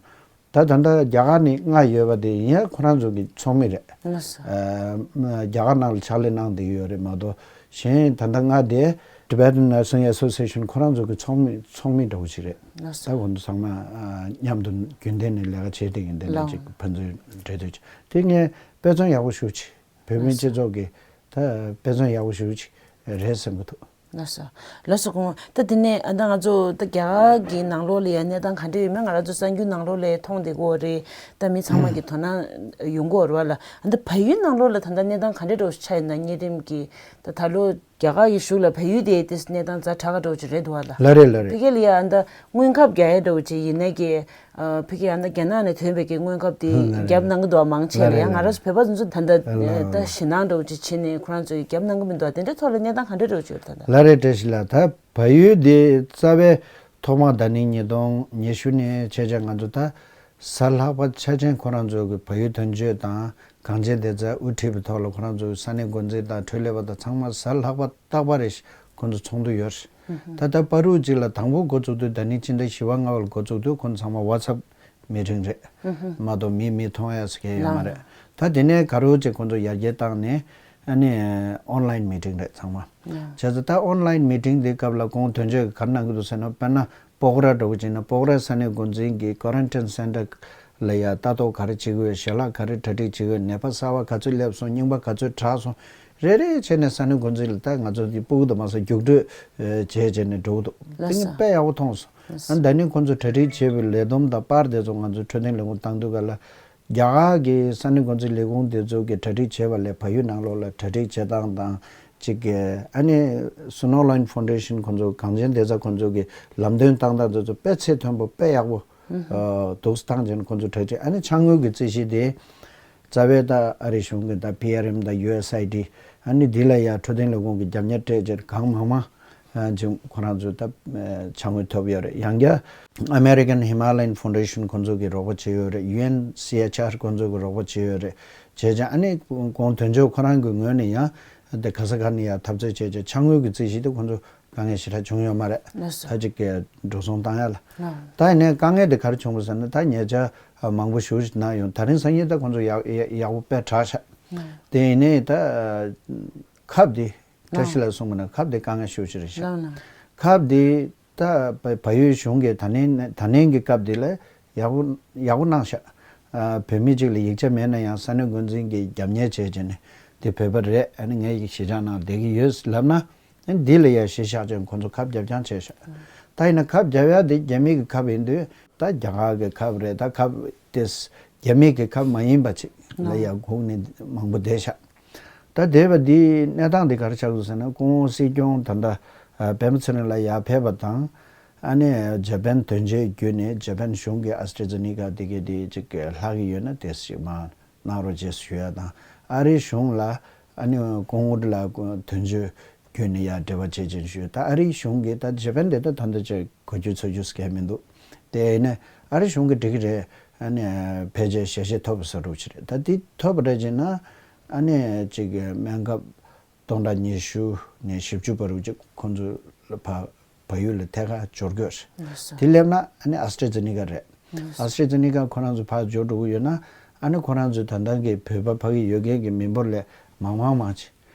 ད་ད་ལྟ་རྒྱ་གར་ནས་ལྔ་ཡོད་པ་དེ་ཡིན་ཡང་ཁོ་རང་ཚོ་གི་ཚོགས་མི་རེད། ལགས་སོ། ཨ་རྒྱ་གར་ནང་ལ་ཕྱག་ལས་གནང་བསྡད་ཀྱི་ཡོད་རེད་མ་གཏོགས། གཞན་ད་ལྟ་ལྔ་དེ་Tibetan Nursing Association ཁོ་རང་ཚོ་གི་ཚོགས་མི་ཚོགས་མི་འདྲ་བོ་ཞིག་རེད། ལགས་སོ། ད་ཁོང་ཚོ་ཚང་མ་ཨ་མཉམ་དུ་རྒྱུན་ལྡན་ནས་ལས་ཀ་བྱེད་བསྡད་ཀྱི་འདི་ནས་ལགས། ཅིག་ཕན་ཚུན་འབྲེལ་མཐུད་ཅིག་དེ་ངས་དཔེ་མཚོན་ཡག་པོ་ཞེ་པོ་ཅིག་བོད་མི་ལགས་སོ། སྤྱི་ཚོགས་ཀྱི་ད་དཔེ་མཚོན་ཡག་པོ་ཞེ་པོ་ཅིག་རེད་བསམ་གྱི་འདུག་ལགས་སོ། ལགས་སོ་སྐུ་ངོ། ད་དེ་ནས་ཨ་ད་ང་ཚོ་ད་རྒྱ་གར་གྱི་ནང་ལོགས་ལ་ཡང་གནས་སྟངས་ག་འདྲ་ཡོད་མེད་ང་རང་ཚོ་གསར་འགྱུར་ནང་ལོགས་ལ་མཐོང་བསྡད་ཀྱི་ཡོད་རེད། ད་མི་ཚང་མ་གི་དོ་སྣང་ཡོང་གི་ཡོད་རེད་པ་ལགས། ཨ་ད་བལ་ཡུལ་ནང་ལོགས་ལ་ད་ལྟ་གནས་སྟངས་ག་འདྲ་འདྲ་བོ་ཆགས་ཡོད་ན། གཉན་རིམས་ཀྱི་ད་ད་ལོ་རྒྱ་གར་གྱི་གཞུག་ལ་བལ་ཡུལ་དེ་དེ་གནས་སྟངས་ཛ་དྲག་ག་འདྲ་བོ་ཅིག་རེད་འདུག་པ་ལགས། ལགས་རེད་ལགས་རེད། ཕ་གི་ལ་ཡང་ཨ་ད་དངོས་ཁབ་རྒྱག་ཡས་འདྲ་བོ་ཅིག་ཡིན་ནའི་གི་ཨ་ཕ་གི་ཨ་ད་རྒྱ་ནག་ནས་ཐོན་པའི་གི་དངོས་ཁབ་དེ་ལགས་རེད། རྒྱབ་གནང་གི་འདུག་པ་མང་ཆེ་ལ། ལགས་རེད་ཡང་ང་རང་ཚོ་བོད་པ་ཚོ་ད་ལྟ་ལགས་ད་ལགས་ཞེད་སྣང་འདྲ་བོ་ཅིག་བྱས་ནས་ཁོ་རང་ཚོ་གི་རྒྱབ་གནང་གི་མི་འདུག་དེ་འདྲའི་ཐོག་ལ་གནས་སྟངས་ག་འདྲ་འདྲ་བོ་ཅིག་ཡོད་ད་ལྟ། ལགས་རེད། བཀྲ་ཤིས་ལགས། ད་བལ་ཡུལ་འདི་རྩ་བའི་ཐོག་མ་ཟླ་ནི་ཉིས་སྟོང་ཉི་ཤུ་ནས་བྱས་བྱས་ང་ཚོ་ད་གཟའ་ལྷག་པ་ཆ་ཅན་ཁོ་རང་ཚོ་གི་བལ་ཡུལ་དོན་གཅོད་དང་གངས་ཅན་བདེ་རྩ་དབུ་ཁྲིད་པའི་ཐོག་ལ་ཁོ་རང་ཚོ་གི་ས་གནས་འགོ་འཛིན་དང་འཕྲོད་ལས་པ་དང་ཚང་མ་གཟའ་ལྷག་པ་རྟག་པར་རེ་ཁོ་ཚོ་ཚོགས་འདུ་ཡོད་རེད། ད་ལྟ་བར་དུ་གཅིག་ལ་དང་པོ་འགོ་བཙུགས་དུས་ཟླ་ནི་ཕྱི་ཟླ་བཞི་པ་ལྔ་པ་ལ་འགོ་བཙུགས་དུས་ཁོ་ཚོ་ཚང་མ་WhatsApp meeting རེད། མ་གཏོགས་མིས་མི་མཐོང་ཡ་ཟེར་མཁན་ཡོད་མ་རེད། ད་དེ་ནས་ག་རོ་ཅིག་ཁོ་ཚོ་ཡར་རྒྱས་བཏང་ནས་ཨ་ནི་online meeting རེད་ཚང་མ། བྱས་ཙང་ད་online meeting དེ་སྐབས་ལ་ཁོང་དོན་གཅོད་ཀྱིས་ག་རེ་གནང་གི་འདུག་ཟེར་ན། དཔེར་ན་སྤོག་ར་འདྲ་བོ་བྱས་ན་སྤོག་ར་ས་གནས་འགོ་འཛིན་གྱིས་quarantine center ལ་ཡ་ལྟ་རྟོག་ག་རེ་བྱེད་ཀྱི་ཡོད། ཞལ་ལག་ག་རེ་གྲ་སྒྲིག་བྱེད་ཀྱི་ཡོད། ནད་པ་གསར་པ་ག་ཚོད་སླེབས་སོང་། རྙིང་པ་ག་ཚོད་དྲག་སོང་། རེ་རེ་བྱས་ནས་ས་གནས་འགོ་འཛིན་ལ་ད་ང་ཚོ་འདི་སྤུ་གུ་དང་མ་སོགས་རྒྱུགས་སྤྲོད་བྱས་བྱས་ནས་འགྲོ་གི་འདུག་དེ་ངས་དཔེ་ཡག་པོ་མཐོང་སོང་། ཨ་ནི་ད་ནི་ཁོང་ཚོ་གྲ་སྒྲིག་བྱས་པའི་ལས་བསྡོམས་དང་པར་དེ་ཚོ་ང་ཚོ་འཕྲོད་བསྟེན་ལས་ཁུངས་བཏང་དུས་ག་ལ། རྒྱ་གར་གྱི་ས་གནས་འགོ་འཛིན་ལས་ཁུངས་དེ་ཚོ་གི་གྲ་སྒྲིག་བྱས་པ་ལས་བལ་ཡུལ་ནང་ལོགས་ལ་གྲ་སྒྲིག་བྱེད་སྟངས་དང་གཅིག་གི་ཨ་ནི་Snow Line Foundation ཁོང་ཚོ་གངས་ཅན་བདེ་རྩ་ཁོང་ཚོ་གི་ལམ་སྟོན་བཏང་སྟངས་དེ་ཚོ་དཔེ་ཚད་མཐོན་པོ་དཔེ་ཡག་པོ་འདུག་སེ་བཏང་བྱས་ནས་ཁོང་ཚོ་གྲ་སྒྲིག་ཨ་ནི་ཕྱག་དངུལ་གྱི་རྩིས་གཞི་དེ་རྩ་བའི་ད་ཨ་རི་གཞུང་གི་ད་པི་ཨར་ཨེམ་ད་ཡུ་ཨེས་ཨའི་ཌི་ཨ་ནི་འདི་ལ་ཡ་འཕྲོད་བསྟེན་ལས་ཁུངས་ཀྱི་རྒྱབ་གཉེར་སྤྲད་བྱས་གང་མང་མང་ཅིག་ཁོ་རང་ཚོས་ད་ཕྱག་དངུལ་ཐོབ་ཡོད་རེད། ཡང་བསྐྱར་American Himalayan Foundation ཁོང་ཚོ་གིས་རོགས་པ་བྱས་ཡོད་རེད། ཡུ་ཨེན་སི་ཨེཆ་ཨར་ཁོང་ཚོ་གིས་རོགས་པ་བྱས་ཡོད་རེད། བྱས་ཙང་ཨ་ནི་ཁོང་དོན་གཅོད་ཁོ་རང་གི་ངོས་ནས་ཡང་དེ་ག་ས་ག་ནས་ཡང་འཐབ་རྩོད་བྱས་ཙང་ཕྱག་དངུལ་གྱི་རྩིས་གཞི་དེ་ཁོང་ཚོ་དཀའ་ངལ་ཞེ་དྲག་བྱུང་ཡོད་མ་རེད། ལགས་སོ། ད་ཅིག་གི་འགྲོ་སོང་བཏང་ཡ་ལ། ལགས། ད་ཡིན་ནའི་དཀའ་ངལ་དེ་ག་རེ་བྱུང་བ་ཟེར་ན། ད་ཉེ་ཆར་མང་པོ་ཞེ་པོ་ཞིག་གནང་ཡོང་། ད་རིང་སང་ཉིན་ད་ཁོང་ཚོ་ཡག་ཡག་པོ་དཔེ་དྲག་ཤག་ལགས། དེ་ཡིན་ནའི་ད་ཁབ་དེ། བཀྲ་ཤིས་ལགས་གསུངས་པ་ན་ཁབ་དེ་དཀའ་ངལ་ཤོས་ཅིག་རེད་ཤག་ལགས་ལགས། ཁབ་དེ་ད་བལ་བལ་ཡུལ་གཞུང་གིས་ད་ནས་ད་ནས་ཀྱི་སྐབས་དེ་ལ་ཡག་པོ་ཡག་པོ་གནང་ཤག་ཨ་བོད་མི་གཅིག་ལ་ཡིག་ཆ་མེད་ན་ཡང་ས་གནས་འགོ་འཛིན་གྱིས་རྒྱབ་གཉེར་བྱས་བྱས་ནས་དེ་བོད་པ་རེད། ཨ་ནི་ངས་ཡིག་གཞིས་ཆགས་ནང་བསྡད་ཀྱི་ཡོད་ལབ་ན། ཨ་ནི་འདི་ལ་ཡ་གཞི་བཞག་བྱས་ཁོང་ཚོ་ཁབ་རྒྱབ་རྐྱང་བྱས་ཤག་ད་ཡིན་ན་ཁབ་རྒྱབ་ཡ་དེ་རྒྱ་མི་གི་ཁབ་ཡིན་དུས་ད་རྒྱ་གར་གི་ཁབ་རེད། ད་ཁབ་དེ་རྒྱ་མི་གི་ཁབ་མ་ཡིན་པ་ཅིག་ལ་ཡ་སྒུག་ནས་མང་པོ་བསྡད་ཤག་ད་དེ་བ་འདིའི་གནས་སྟངས་འདི་ག་རེ་ཆགས་འདུག་ཟེར་ན། སྐུ་ངོ་སྲིད་སྐྱོང་ད་ལྟ་ཨ་པད་མ་ཚེ་རིང་ལགས་ཡར་ཕེབས་པ་དང་། ཨ་ནི་ཇ་པན་དོན་གཅོད་བརྒྱུད་ནས་ཇ་པན་གཞུང་གིས་ཨ་སི་ཊྲ་ཛེ་ནི་ཀ་འདི་གའི་འདི་ཅིག་ལྷག་གི་ཡོད་ན་དེ་ཞིག་མར་གནང་རོགས་བྱེད་ཞུ་ཡ་དང་། ཨ་རིའི་གཞུང་ལ་ཨ་ནི་སྐུ་ངོ་ལགས་དོན་གཅོད་བརྒྱུད་ནས་ཡར་འབྲེལ་བ་བྱེད་ཅིང་ཞུ། ད་ཨ་རིའི་གཞུང་གིས་ད་ཇ་པན་དེ་ད་ད་ལྟ་ཅིག་གོ་རྒྱུ་ཚོར་རྒྱུ་ཟེར་མཁན་མི་འདུག་དེ་ནས་ཨ་རིའི་གཞུང་གིས་འགྲིག་གི་རེད། ཨ་ནི་ཕལ་ཆེར་ཞལ་བཞེས་ཐོབ་པ་བཟོ་འདྲ་ཅིག་རེད། ད་དེ་ཐོབ་པ་རེད་ཅེ་ན། ཨ་ནི་ཅིག་སྨན་ཁབ་སྟོང་ཕྲག་ཉི་ཤུ་ནས་བཞི་བཅུ་བར་དུ་ཅིག་ཁོང་ཚོ་ལ་བ་བལ་ཡུལ་ལ་ཐད་ཀར་འབྱོར་དགོས་རེད། ལགས་སོ། དེ་སླེབས་ན་ཨ་ནི་ཨ་སི་ཊྲ་ཛེ་ནི་ཀ་རེད། ལགས་སོ། ཨ་སི་ཊྲ་ཛེ་ནི་ཀ་ཁོ་རང་ཚོ་ཕར་འབྱོར་འགྲོ་གི་ཡོད་ན། ཨ་ནི་ཁོ་རང་ཚོའི་ད་ལྟ་གི་བོད་པ་ཕ་གི་ཡོད་མཁན་གྱི་མི་འབོར་ལས་མང་མང་མང་ཆེ་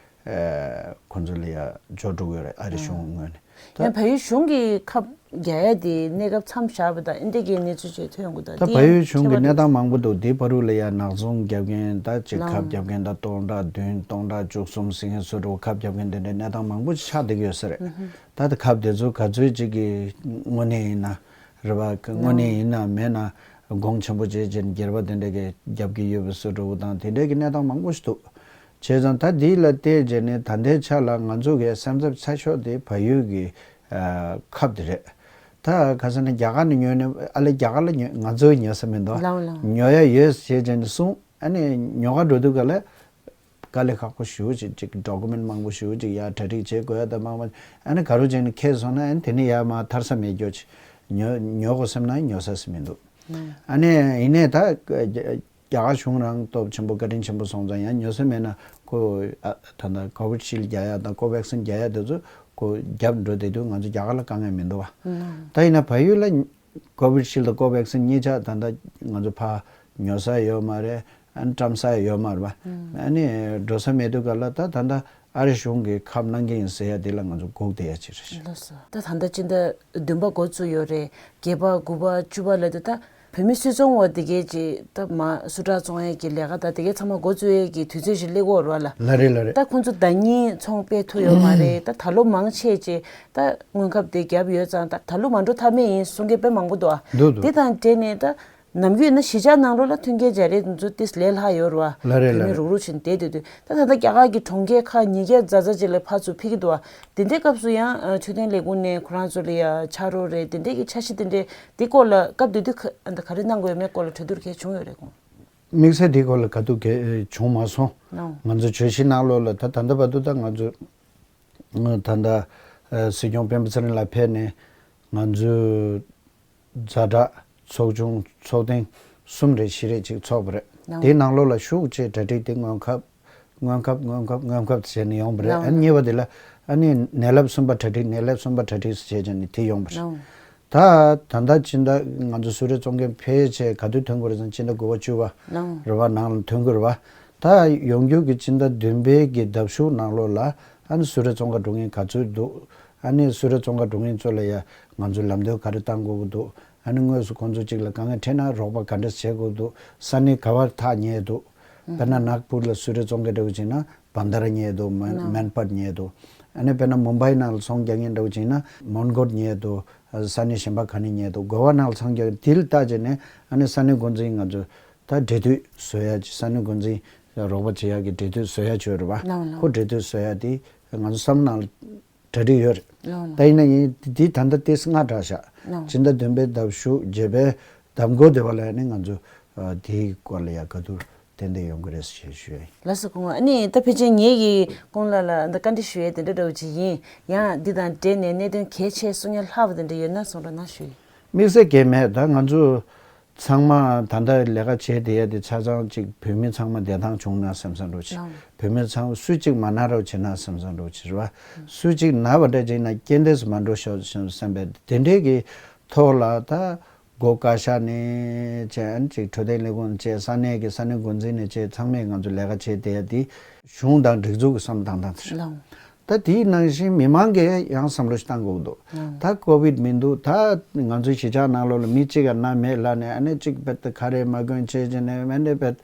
ཨེ་ཁོ་ཚོ་ལ་ཡ་འབྱོར་འགྲོ་གི་ཡོད་རེད། ཨ་རི་གཞུང་ངོས་ནས། ད་ཡང་བལ་ཡུལ་གཞུང་གིས་ཁབ་རྒྱག་ཡ་དེ་གནས་སྐབས་མཚམས་བཞག་པ་དང་ཨེ་འདྲ་གི་གནས་ཚུལ་ཅིག་ཐོན་ཡོང་གི་འདུག་ད་དེ་བལ་ཡུལ་གཞུང་གི་ཁྱད་པར་གནས་སྟངས་མང་པོ་འདུག་དེ་བར་དུ་ལ་ཡ་ནག་ཚོང་རྒྱབ་མཁན་ད་ཅིག་ལགས། ཁབ་རྒྱབ་མཁན་ད་སྟོང་ཕྲག་བདུན་སྟོང་ཕྲག་བཅུ་གསུམ་ཟེར་མཁན་ཚོ་འདྲ་བོ་ཁབ་རྒྱབ་མཁན་དེ་འདྲའི་གནས་སྟངས་མང་པོ་ཞིག་ཆགས་བསྡད་ཀྱི་ཡོད་ས་རེད། ད་ད་ཁབ་དེ་ཚོ་ག་ཚོད་ཅིག་གི་དངོས་གནས་ཡིན་ན་རེད་པ། དངོས་གནས་ཡིན་ན་མེད་ན་གོང་ཆེན་པོ་བྱས་བྱས་ནས་སྒེར་པ་དེ་འདྲ་གི་རྒྱབ་ཀྱི་ཡོད་པའི་བཟོ་འདྲ་བོ་དང་དེ་འདྲའི་གི་གནས་སྟངས་མང་པོ་ཞིག་འདུག་བྱས་ཙང་ད་འདི་ལ་བལྟས་བྱས་ནས་ད་ལྟའི་ཆ་ལ་ང་ཚོ་གི་སེམས་འཚབ་ཚ་ཤོས་དེ་བལ་ཡུལ་གི་ཨ་ཁབ་དེ་རེད། ད་ག་ཟེར་ན་རྒྱ་གར་ནས་ཉོས་ནས་ཨ་ལས་རྒྱ་གར་ལ་ཉོ་ང་ཚོས་ཉོ་ས་མི་འདུག་ལགས་ལགས། ཉོ་ཡ་ཡོད་ཟེར་བྱས་ནས་གསུངས། ཨ་ནི་ཉོ་ག་འགྲོ་དུས་ག་ལ་དཀའ་ལས་ཁག་པོ་ཞེ་པོ་ཅིག་ཅིག་ཌོ་ཀུ་མེན་མང་པོ་ཞེ་པོ་ཅིག་ཡར་གྲ་སྒྲིག་བྱེད་དགོས་ཡ་ད་མང་པོ། ཨ་ནི་ག་རུ་བྱས་ནས་ཁེལ་སོང་ན་ཨ་ནི་དེ་ནས་ཡར་མར་ཐར་ས་མེད་རྒྱུ་ཅིག་ཉོ་ཉོ་དགོས་བསམ་ན་ཉོ་ས་ཟིག་མི་འདུག་ཨ་ནི་ཡིན་ནའི་ད་རྒྱ་གར་གཞུང་རང་སྟོབས་ཆེན་པོ་བཀའ་དྲིན་ཆེན་པོ་སོང་ཙང་ཡང་ཉོ་ས་མེད་ན་ཁོ་ཨ་ད་ལྟ་ཀོ་བི་ཤིལ་རྒྱག་ཡ་དང་ཀོ་ཝེག་སིན་རྒྱག་ཡ་དེ་ཚོ་ཁོ་རྒྱབ་འགྲོ་བསྡད་དུས་ང་ཚོ་རྒྱ་གར་ལ་དཀའ་ངལ་མི་འདུག་བ། ད་ཡིན་ན་བལ་ཡུལ་ལ་ཀོ་བི་ཤིལ་དང་ཀོ་ཝེག་སིན་གཉིས་ཆ་ད་ལྟ་ང་ཚོ་ཕར་ཉོ་ས་ཡོད་མ་རེད། ཨ་ནི་བཀྲམ་ས་ཡོད་མ་རེད་པ། ཨ་ནི་འགྲོ་ས་མེད་དུས་ག་ལ་ད་ད་ལྟ་ཨ་རི་གཞུང་གིས་ཁབ་གནང་གི་ཡིན་ཟེར་ཡ་དེ་ལ་ང་ཚོ་སྒུག་བསྡད་ཡ་ཅིག་རེད། ལགས་སོ། ད་ད་ལྟ་སྤྱི་ཟླ་བདུན་པ་འགོ་བཙུགས་ཡོད་རེད། བརྒྱད་པ་དགུ་པ་བཅུ་པ་ལབ་དུས་ད་བོད་མི་སུད་ཚོང་བ་དེ་གས་ཀྱི་ད་མ་སུ་ཊར་བཙོང་ཡས་ཀྱི་ལས་ཀ་ད་དེ་གས་ཚང་མ་འགོ་བཙུགས་ཡས་ཀྱི་དུས་ཚོད་ཞིག་སླེབས་ཀྱི་ཡོད་རེད་བ་ལ། ལ་རེད་ལ་རེད། ད་ཁོང་ཚོ་ཟླ་ཉིན་ཚོང་སྤེལ་ཐུབ་ཡོད་མ་རེད། ད་ད་ལོ་མང་ཆེ་ཅེ་ད་སྔོན་ཁབ་དེ་བརྒྱབ་ཡོད་ཙང་ད་ད་ལོ་མ་འགྲོ་ཐབས་མེད་ཡིན་གསུང་མཁན་དཔེ་མང་པོ་འདུག་ཨ། འདུག་འདུག་དེ་དང་འབྲེལ་ནས་ད་ནམ་རྒྱུན་ན་གཞིས་ཆགས་ནང་ལོགས་ལ་མཐུན་རྐྱེན་སྦྱར་ཡས་དེ་ཚོ་ཏིས་ལས་སླ་ཡོད་རེད་བ། ལ་རེད་ལ་བོད་མི་རེད། རུག་རུག་བྱས་ནས་བསྡད་བསྡད་དུས་ད་ད་ལྟ་རྒྱ་གར་གྱི་གྲོང་ཁྱེར་ཁག་ཉིས་བརྒྱ་ཙམ་ཙམ་ཅིག་ལ་ཕར་ཚུར་ཕེབས་ཀྱི་འདུག་བ། དེ་འདྲའི་སྐབས་སུ་ཡང་ཨ་འཕྲོད་བསྟེན་ལས་ཁུངས་ནས་ཁོ་རང་ཚོ་ལ་ཡ་ཕྱག་རོགས་རེད་དེ་འདྲའི་གི་འཆར་གཞི་དེ་འདྲའི་འདི་སྐོར་ལ་སྐབས་དེ་དུས་ག་ད་ག་རེ་གནང་དགོས་ཡོད་མེད་སྐོར་ལ་གྲོས་བསྡུར་གལ་བྱུང་ཡོད་རེད་ཁོང་། དམིགས་བསལ་དེའི་སྐོར་ལ་ག་དུས་གལ་བྱུང་མ་སོང་། ནའོ། ང་ཚོ་བརྗོད་གཞི་ནང་ལོགས་ལ་ད་ད་ལྟ་བར་དུ་ད་ང་ཚོ་ད་ལྟ་ཨ་སྲིད་སྐྱོང་སྤེན་པ་ཚེ་རིང་ལགས་ཕེབས་ནས་ང་ཚོའི་ཛ་དྲག་ཚོགས་ཆུང་ཚོགས་ཐེངས་གསུམ་རེ་བཞི་རེ་ཅིག་ཚོགས་པ་རེད། ནའོ། དེའི་ནང་ལོགས་ལ་ཤུགས་ཆེ་གྲ་སྒྲིག་དེ་སྔོན་ཁབ་སྔོན་ཁབ་སྔོན་ཁབ་སྔོན་ཁབ་བྱས་ནས་ཡོང་བ་རེད། ནའོ། ཨ་ནི་གཉིས་པ་དེ་ལ་ཨ་ནི་ནད་རླབས་གསུམ་པ་གྲ་སྒྲིག་ནད་རླབས་གསུམ་པ་གྲ་སྒྲིག་བྱས་བྱས་ནས་དེ་ཡོང་བ་རེད། ནའོ། ད་ད་ལྟ་ཕྱི་ཟླ་ང་ཚོ་སུ་རེ་བཙོང་མཁན་ཕལ་ཆེར་ག་དུས་ཐོན་དགོས་རེད་ཟེར་ན་ཕྱི་ཟླ་དགུ་པ་བཅུ་པ་ནའོ། རེ་བ་ནང་ལ་ཐོན་དགོས་རེད་བ། ད་ཡོང་རྒྱུ་གི་ཕྱི་ཟླ་བདུན་པའི་གི་ཟླ་གཞུག་ནང་ལོགས་ལ་ཨ་ནི་སུ་རེ་བཙོང་ག་འགྲོ་མཁན་ག་ཚོད་འདུག་ཨ་ནི་སུ་རེ་བཙོང་ག་འགྲོ་མཁན་ཚོ་ལ་ཡ་ང་ཚོས་ལམ་སྟོན་ག་རེ་བཏང་དགོས་ཀྱི་འདུག་ཨ་ནི་དངོས་སུ་ཁོང་ཚོ་གཅིག་ལ་དཀའ་ངལ་འཕྲད་ན་རོགས་པ་ག་འདྲ་བྱེད་དགོས་འདུག་ས་གནས་ག་བར་ཐག་ཉེ་འདུག་དཔེར་ན་ནག་པུར་ལ་སུ་རེ་བཙོང་ག་འགྲོ་གི་ཅིག་ན་བན་དར་ཉེ་འདུག་མན་ནའོ། མན་པར་ཉེ་འདུག་ཨ་ནི་དཔེར་ན་མུམ་བྷའི་ནང་ལ་ཚོང་རྒྱག་མཁན་འདྲ་བོ་ཅིག་ན་མོན་གྷོ་ཉེ་འདུག་ས་གནས་གཞན་པ་ག་ནས་ཉེ་འདུག་གོ་བ་ནང་ལ་ཚོང་རྒྱག་དེ་ལ་བལྟས་བྱས་ནས་ཨ་ནི་ས་གནས་འགོ་འཛིན་ང་ཚོ་ད་འབྲེལ་མཐུད་བཟོ་ཡ་ཅིག་ས་གནས་འགོ་འཛིན་རོགས་པ་བྱེད་ཡ་གི་འབྲེལ་མཐུད་བཟོ་ཡ་ཅིག་ཡོད་རེད་བ། ལགས་ལགས། ཁོ་འབྲེལ་མཐུད་བཟོ་ཡ་དེ་ང་ཚོ་བསམ་ནང་ལ་གྲ་སྒྲིག་ཡོད་རེད། ལགས་ལགས། ད་ཡིན་ན་ཡིན་འདི་ད་ལྟ་ཏོག་ཙམ་སྔ་དྲགས་ཤག་ལགས། ཕྱི་ཟླ་བདུན་པའི་ཟླ་གཞུག་བརྒྱད་པའི་ཟླ་མགོ་དེ་བ་ལ་ཡ་ནི་ང་ཚོ་ཨ་དེའི་སྐོར་ལ་ཡ་ག་དུས་ཏན་ཏན་ཡོང་གི་རེད་ཞེས་ཞུ་ཡ་ཡིན། ལགས་སོ་སྐུ་ངོ། ཨ་ནི་ད་ཕལ་ཆེར་ངེད་ཀྱིས་སྐུ་ངོ་ལགས་ལ་ད་བཀའ་འདྲི་ཞུ་ཡ་དེ་འདྲ་འདྲ་བོ་ཅིག་ཡིན། ཡང་འདི་དང་འབྲེལ་ནས་གནད་དོན་གལ་ཆེ་གསུང་ཡ་ལྷག་པ་དེ་འདྲ་ཡོད་ན་གསུང་རོགས་གནང་ཞུ་ཡིན། དམིགས་བསལ་གང་མེད། ད་ང་ཚོ་ཚང་མ་ད་ལྟ་ལས་ཀ་བྱེད་བསྡད་ཡ་དེ་ཆ་ཚང་གཅིག་བོད་མི་ཚང་མ་བདེ་ཐང་བྱུང་ན་བསམ་བསམ་འདྲ་བོ་ཅིག་ལགས། བོད་མི་ཚང་སུ་གཅིག་མ་ན་རོགས་བྱེད་ན་བསམ་བསམ་འདྲ་བོ་ཅིག་རེད་བ། སུ་གཅིག་ན་བ་འདྲ་ཅིག་ན་རྐྱེན་འདས་སུ་མ་འགྲོ་ཤོག་བསམ་པའི་དེ་འདྲའི་གི་ཐོག་ལ་ད་སྒོ་བཀའ་ཤག་ནས་བྱས་ཨ་ནི་ཅིག་འཕྲོད་བསྟེན་ལས་ཁུངས་བྱས་ས་གནས་ཀྱི་ས་གནས་འགོ་འཛིན་ནས་བྱས་ཚང་མས་ང་ཚོ་ལས་ཀ་བྱེད་བསྡད་ཡ་དེ་གཞུང་དང་སྒྲིག་འཛུགས་ཀྱི་བསམ་བློ་བཏང་སྟངས་དེ་རེད། ལགས། ད་དེའི་ནང་བཞིན་མི་མང་གིས་ཡང་བསམ་བློ་ཞིག་བཏང་དགོས་འདུག་ད་ཀོ་བིད་མི་འདུག་ད་ང་ཚོའི་གཞིས་ཆགས་ནང་ལོགས་ལ་མི་གཅིག་ག་ན་མེད་ལབ་ནས་ཨ་ནི་གཅིག་བེད་ཁ་རས་མ་གོན་བྱས་བྱས་ནས་མེད་ནས་བེད་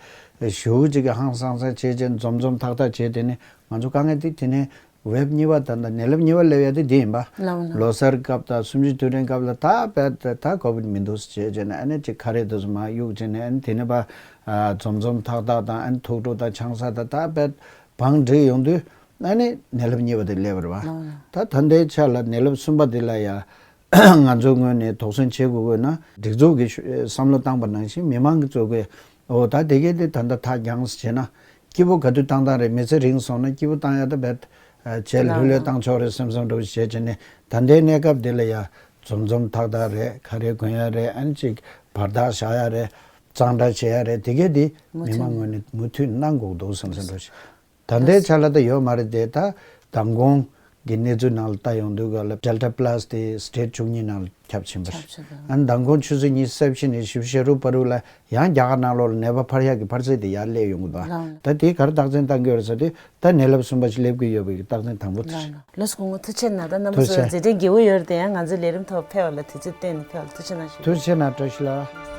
ཞུ་གཅིག་ག་ཧང་སང་སང་བྱས་བྱས་འཛོམས་འཛོམས་ཐག་ཐག་བྱས་དེ་ནས་ང་ཚོ་དཀའ་ངལ་དེ་དེ་ནས་ཝེབ་གཉིས་པ་ད་ད་ནད་རླབས་གཉིས་པ་སླེབས་ཡ་དེ་དེ་ཡིན་པ། ལགས་ལགས། ལོ་གསར་སྐབས་དང་གསུམ་བཅུའི་དུས་དྲན་སྐབས་ལ་ད་བེད་ད་ཀོ་བིད་མི་འདུག་བྱས་བྱས་ནས་ཨ་ནི་གཅིག་ཁ་རས་དེ་ཚོ་མར་གཡུག་བྱས་ནས་ཨ་ནི་དེ་ནས་པ་འཛོམས་འཛོམས་ཐག་ཐག་དང་ཨ་ནི་ཐུགས་སྤྲོ་དང་ཆང་ས་དང་ད་བེད་བང་སྒྲིག་ཡོང་དུས། ཨ་ནི་ནད་རླབས་གཉིས་པ་དེ་སླེབས་པ་རེད་བ། ལགས། ད་ད་ལྟའི་ཆ་ལ་ནད་རླབས་གསུམ་པ་དེ་ལ་ཡ་ང་ཚོའི་ངོས་ནས་དོགས་ཟོན་བྱེད་དགོས་དགོས་ན་སྒྲིག་འཛུགས་ཀྱི་ཤུ་བསམ་བློ་བཏང་པ་ནང་བཞིན་མི་མང་གི་ཚོ་གིས་འོ་ད་དེ་གས་དེ་ད་ལྟ་ཐག་རྒྱང་སེ་བྱས་ན་སྐྱིད་པོ་ག་དུས་བཏང་བཏང་རེད། མི་ཚེ་རིང་སོང་ན་སྐྱིད་པོ་བཏང་ཡ་ད་བེད་བྱས་ལྷོད་ལྷོད་བཏང་ཆོག་རེད་བསམ་བསམ་འདྲ་བོ་བྱས་བྱས་ནས་ད་ལྟའི་གནས་སྐབས་དེ་ལ་ཡ་འཛོམས་འཛོམས་ཐག་ཐག་རེད། ཁ་རས་གོན་ཡ་རེད། ཨ་ནི་ཅིག་བར་ཐག་བཞག་ཡ་རེད། གཙང་སྦྲ་བྱེད་ཡ་རེད། དེ་གས་དེ་མི་མང་ངོས་ནས་མུ་མཐུད་གནང་དགོས་འདུག་བསམ་བསམ་འདྲ་བོ་བྱས། ད་ལྟའི་ཆ་ལ་ད་ཡོད་མ་རེད་དེ། ད་མདང་དགོང་གི་གནས་ཚུལ་ནང་ལ་ལྟ་ཡོང་དུས་ག་ལ་ཌེལ་ཊ་པ་ལ་སི་དེ་སི་ཊེ་ཊི་བཅུ་གཉིས་ནང་ལ་ཁྱབ་ཕྱིན་པ་རེད། ཁྱབ་ཕྱིན་པ། ཨ་ནི་མདང་དགོང་ཆུ་ཚོད་ཉི་ཤུ་རྩ་བཞི་ནས་ཉི་ཤུ་རྩ་དྲུག་བར་དུ་ལ་ཡང་རྒྱ་གར་ནང་ལོགས་ལ་ནད་པ་འཕར་ཡག་གི་འཕར་ཚད་དེ་ཡར་སླེབས་ཡོང་གི་འདུག་ལགས། ད་དེ་ག་རེ་རྟགས་མཚན་བཏང་གི་ཡོད་རེད་ཟེར་དུས་ད་ནད་རླབས་གསུམ་པ་ཞིག་སླེབས་ཀྱི་ཡོད་པའི་རྟགས་མཚན་དང་པོ་དེ་རེད། ལགས་ལགས། ལགས་སོ་སྐུ་ངོ། ཐུགས་རྗེ་གནང་། ད་རྣམ་པ་ཚོ་ཐུགས་རྗེ་ཆེ། མཛད་འཕྲིན་རྒྱས་པོ་ཡོད་རེད་དེ། ཡང་ང་ཚོའི་ལས་རིམ་ཐོག་ཕེབས་པ་ལ་དུས་ཚོད་བཏོན་ནས་ཕེབས་པ་ལ་ཐུགས་རྗེ་གནང་ཞུ། ཐུགས་རྗེ་གནང་། བཀྲ་ཤིས་ལགས།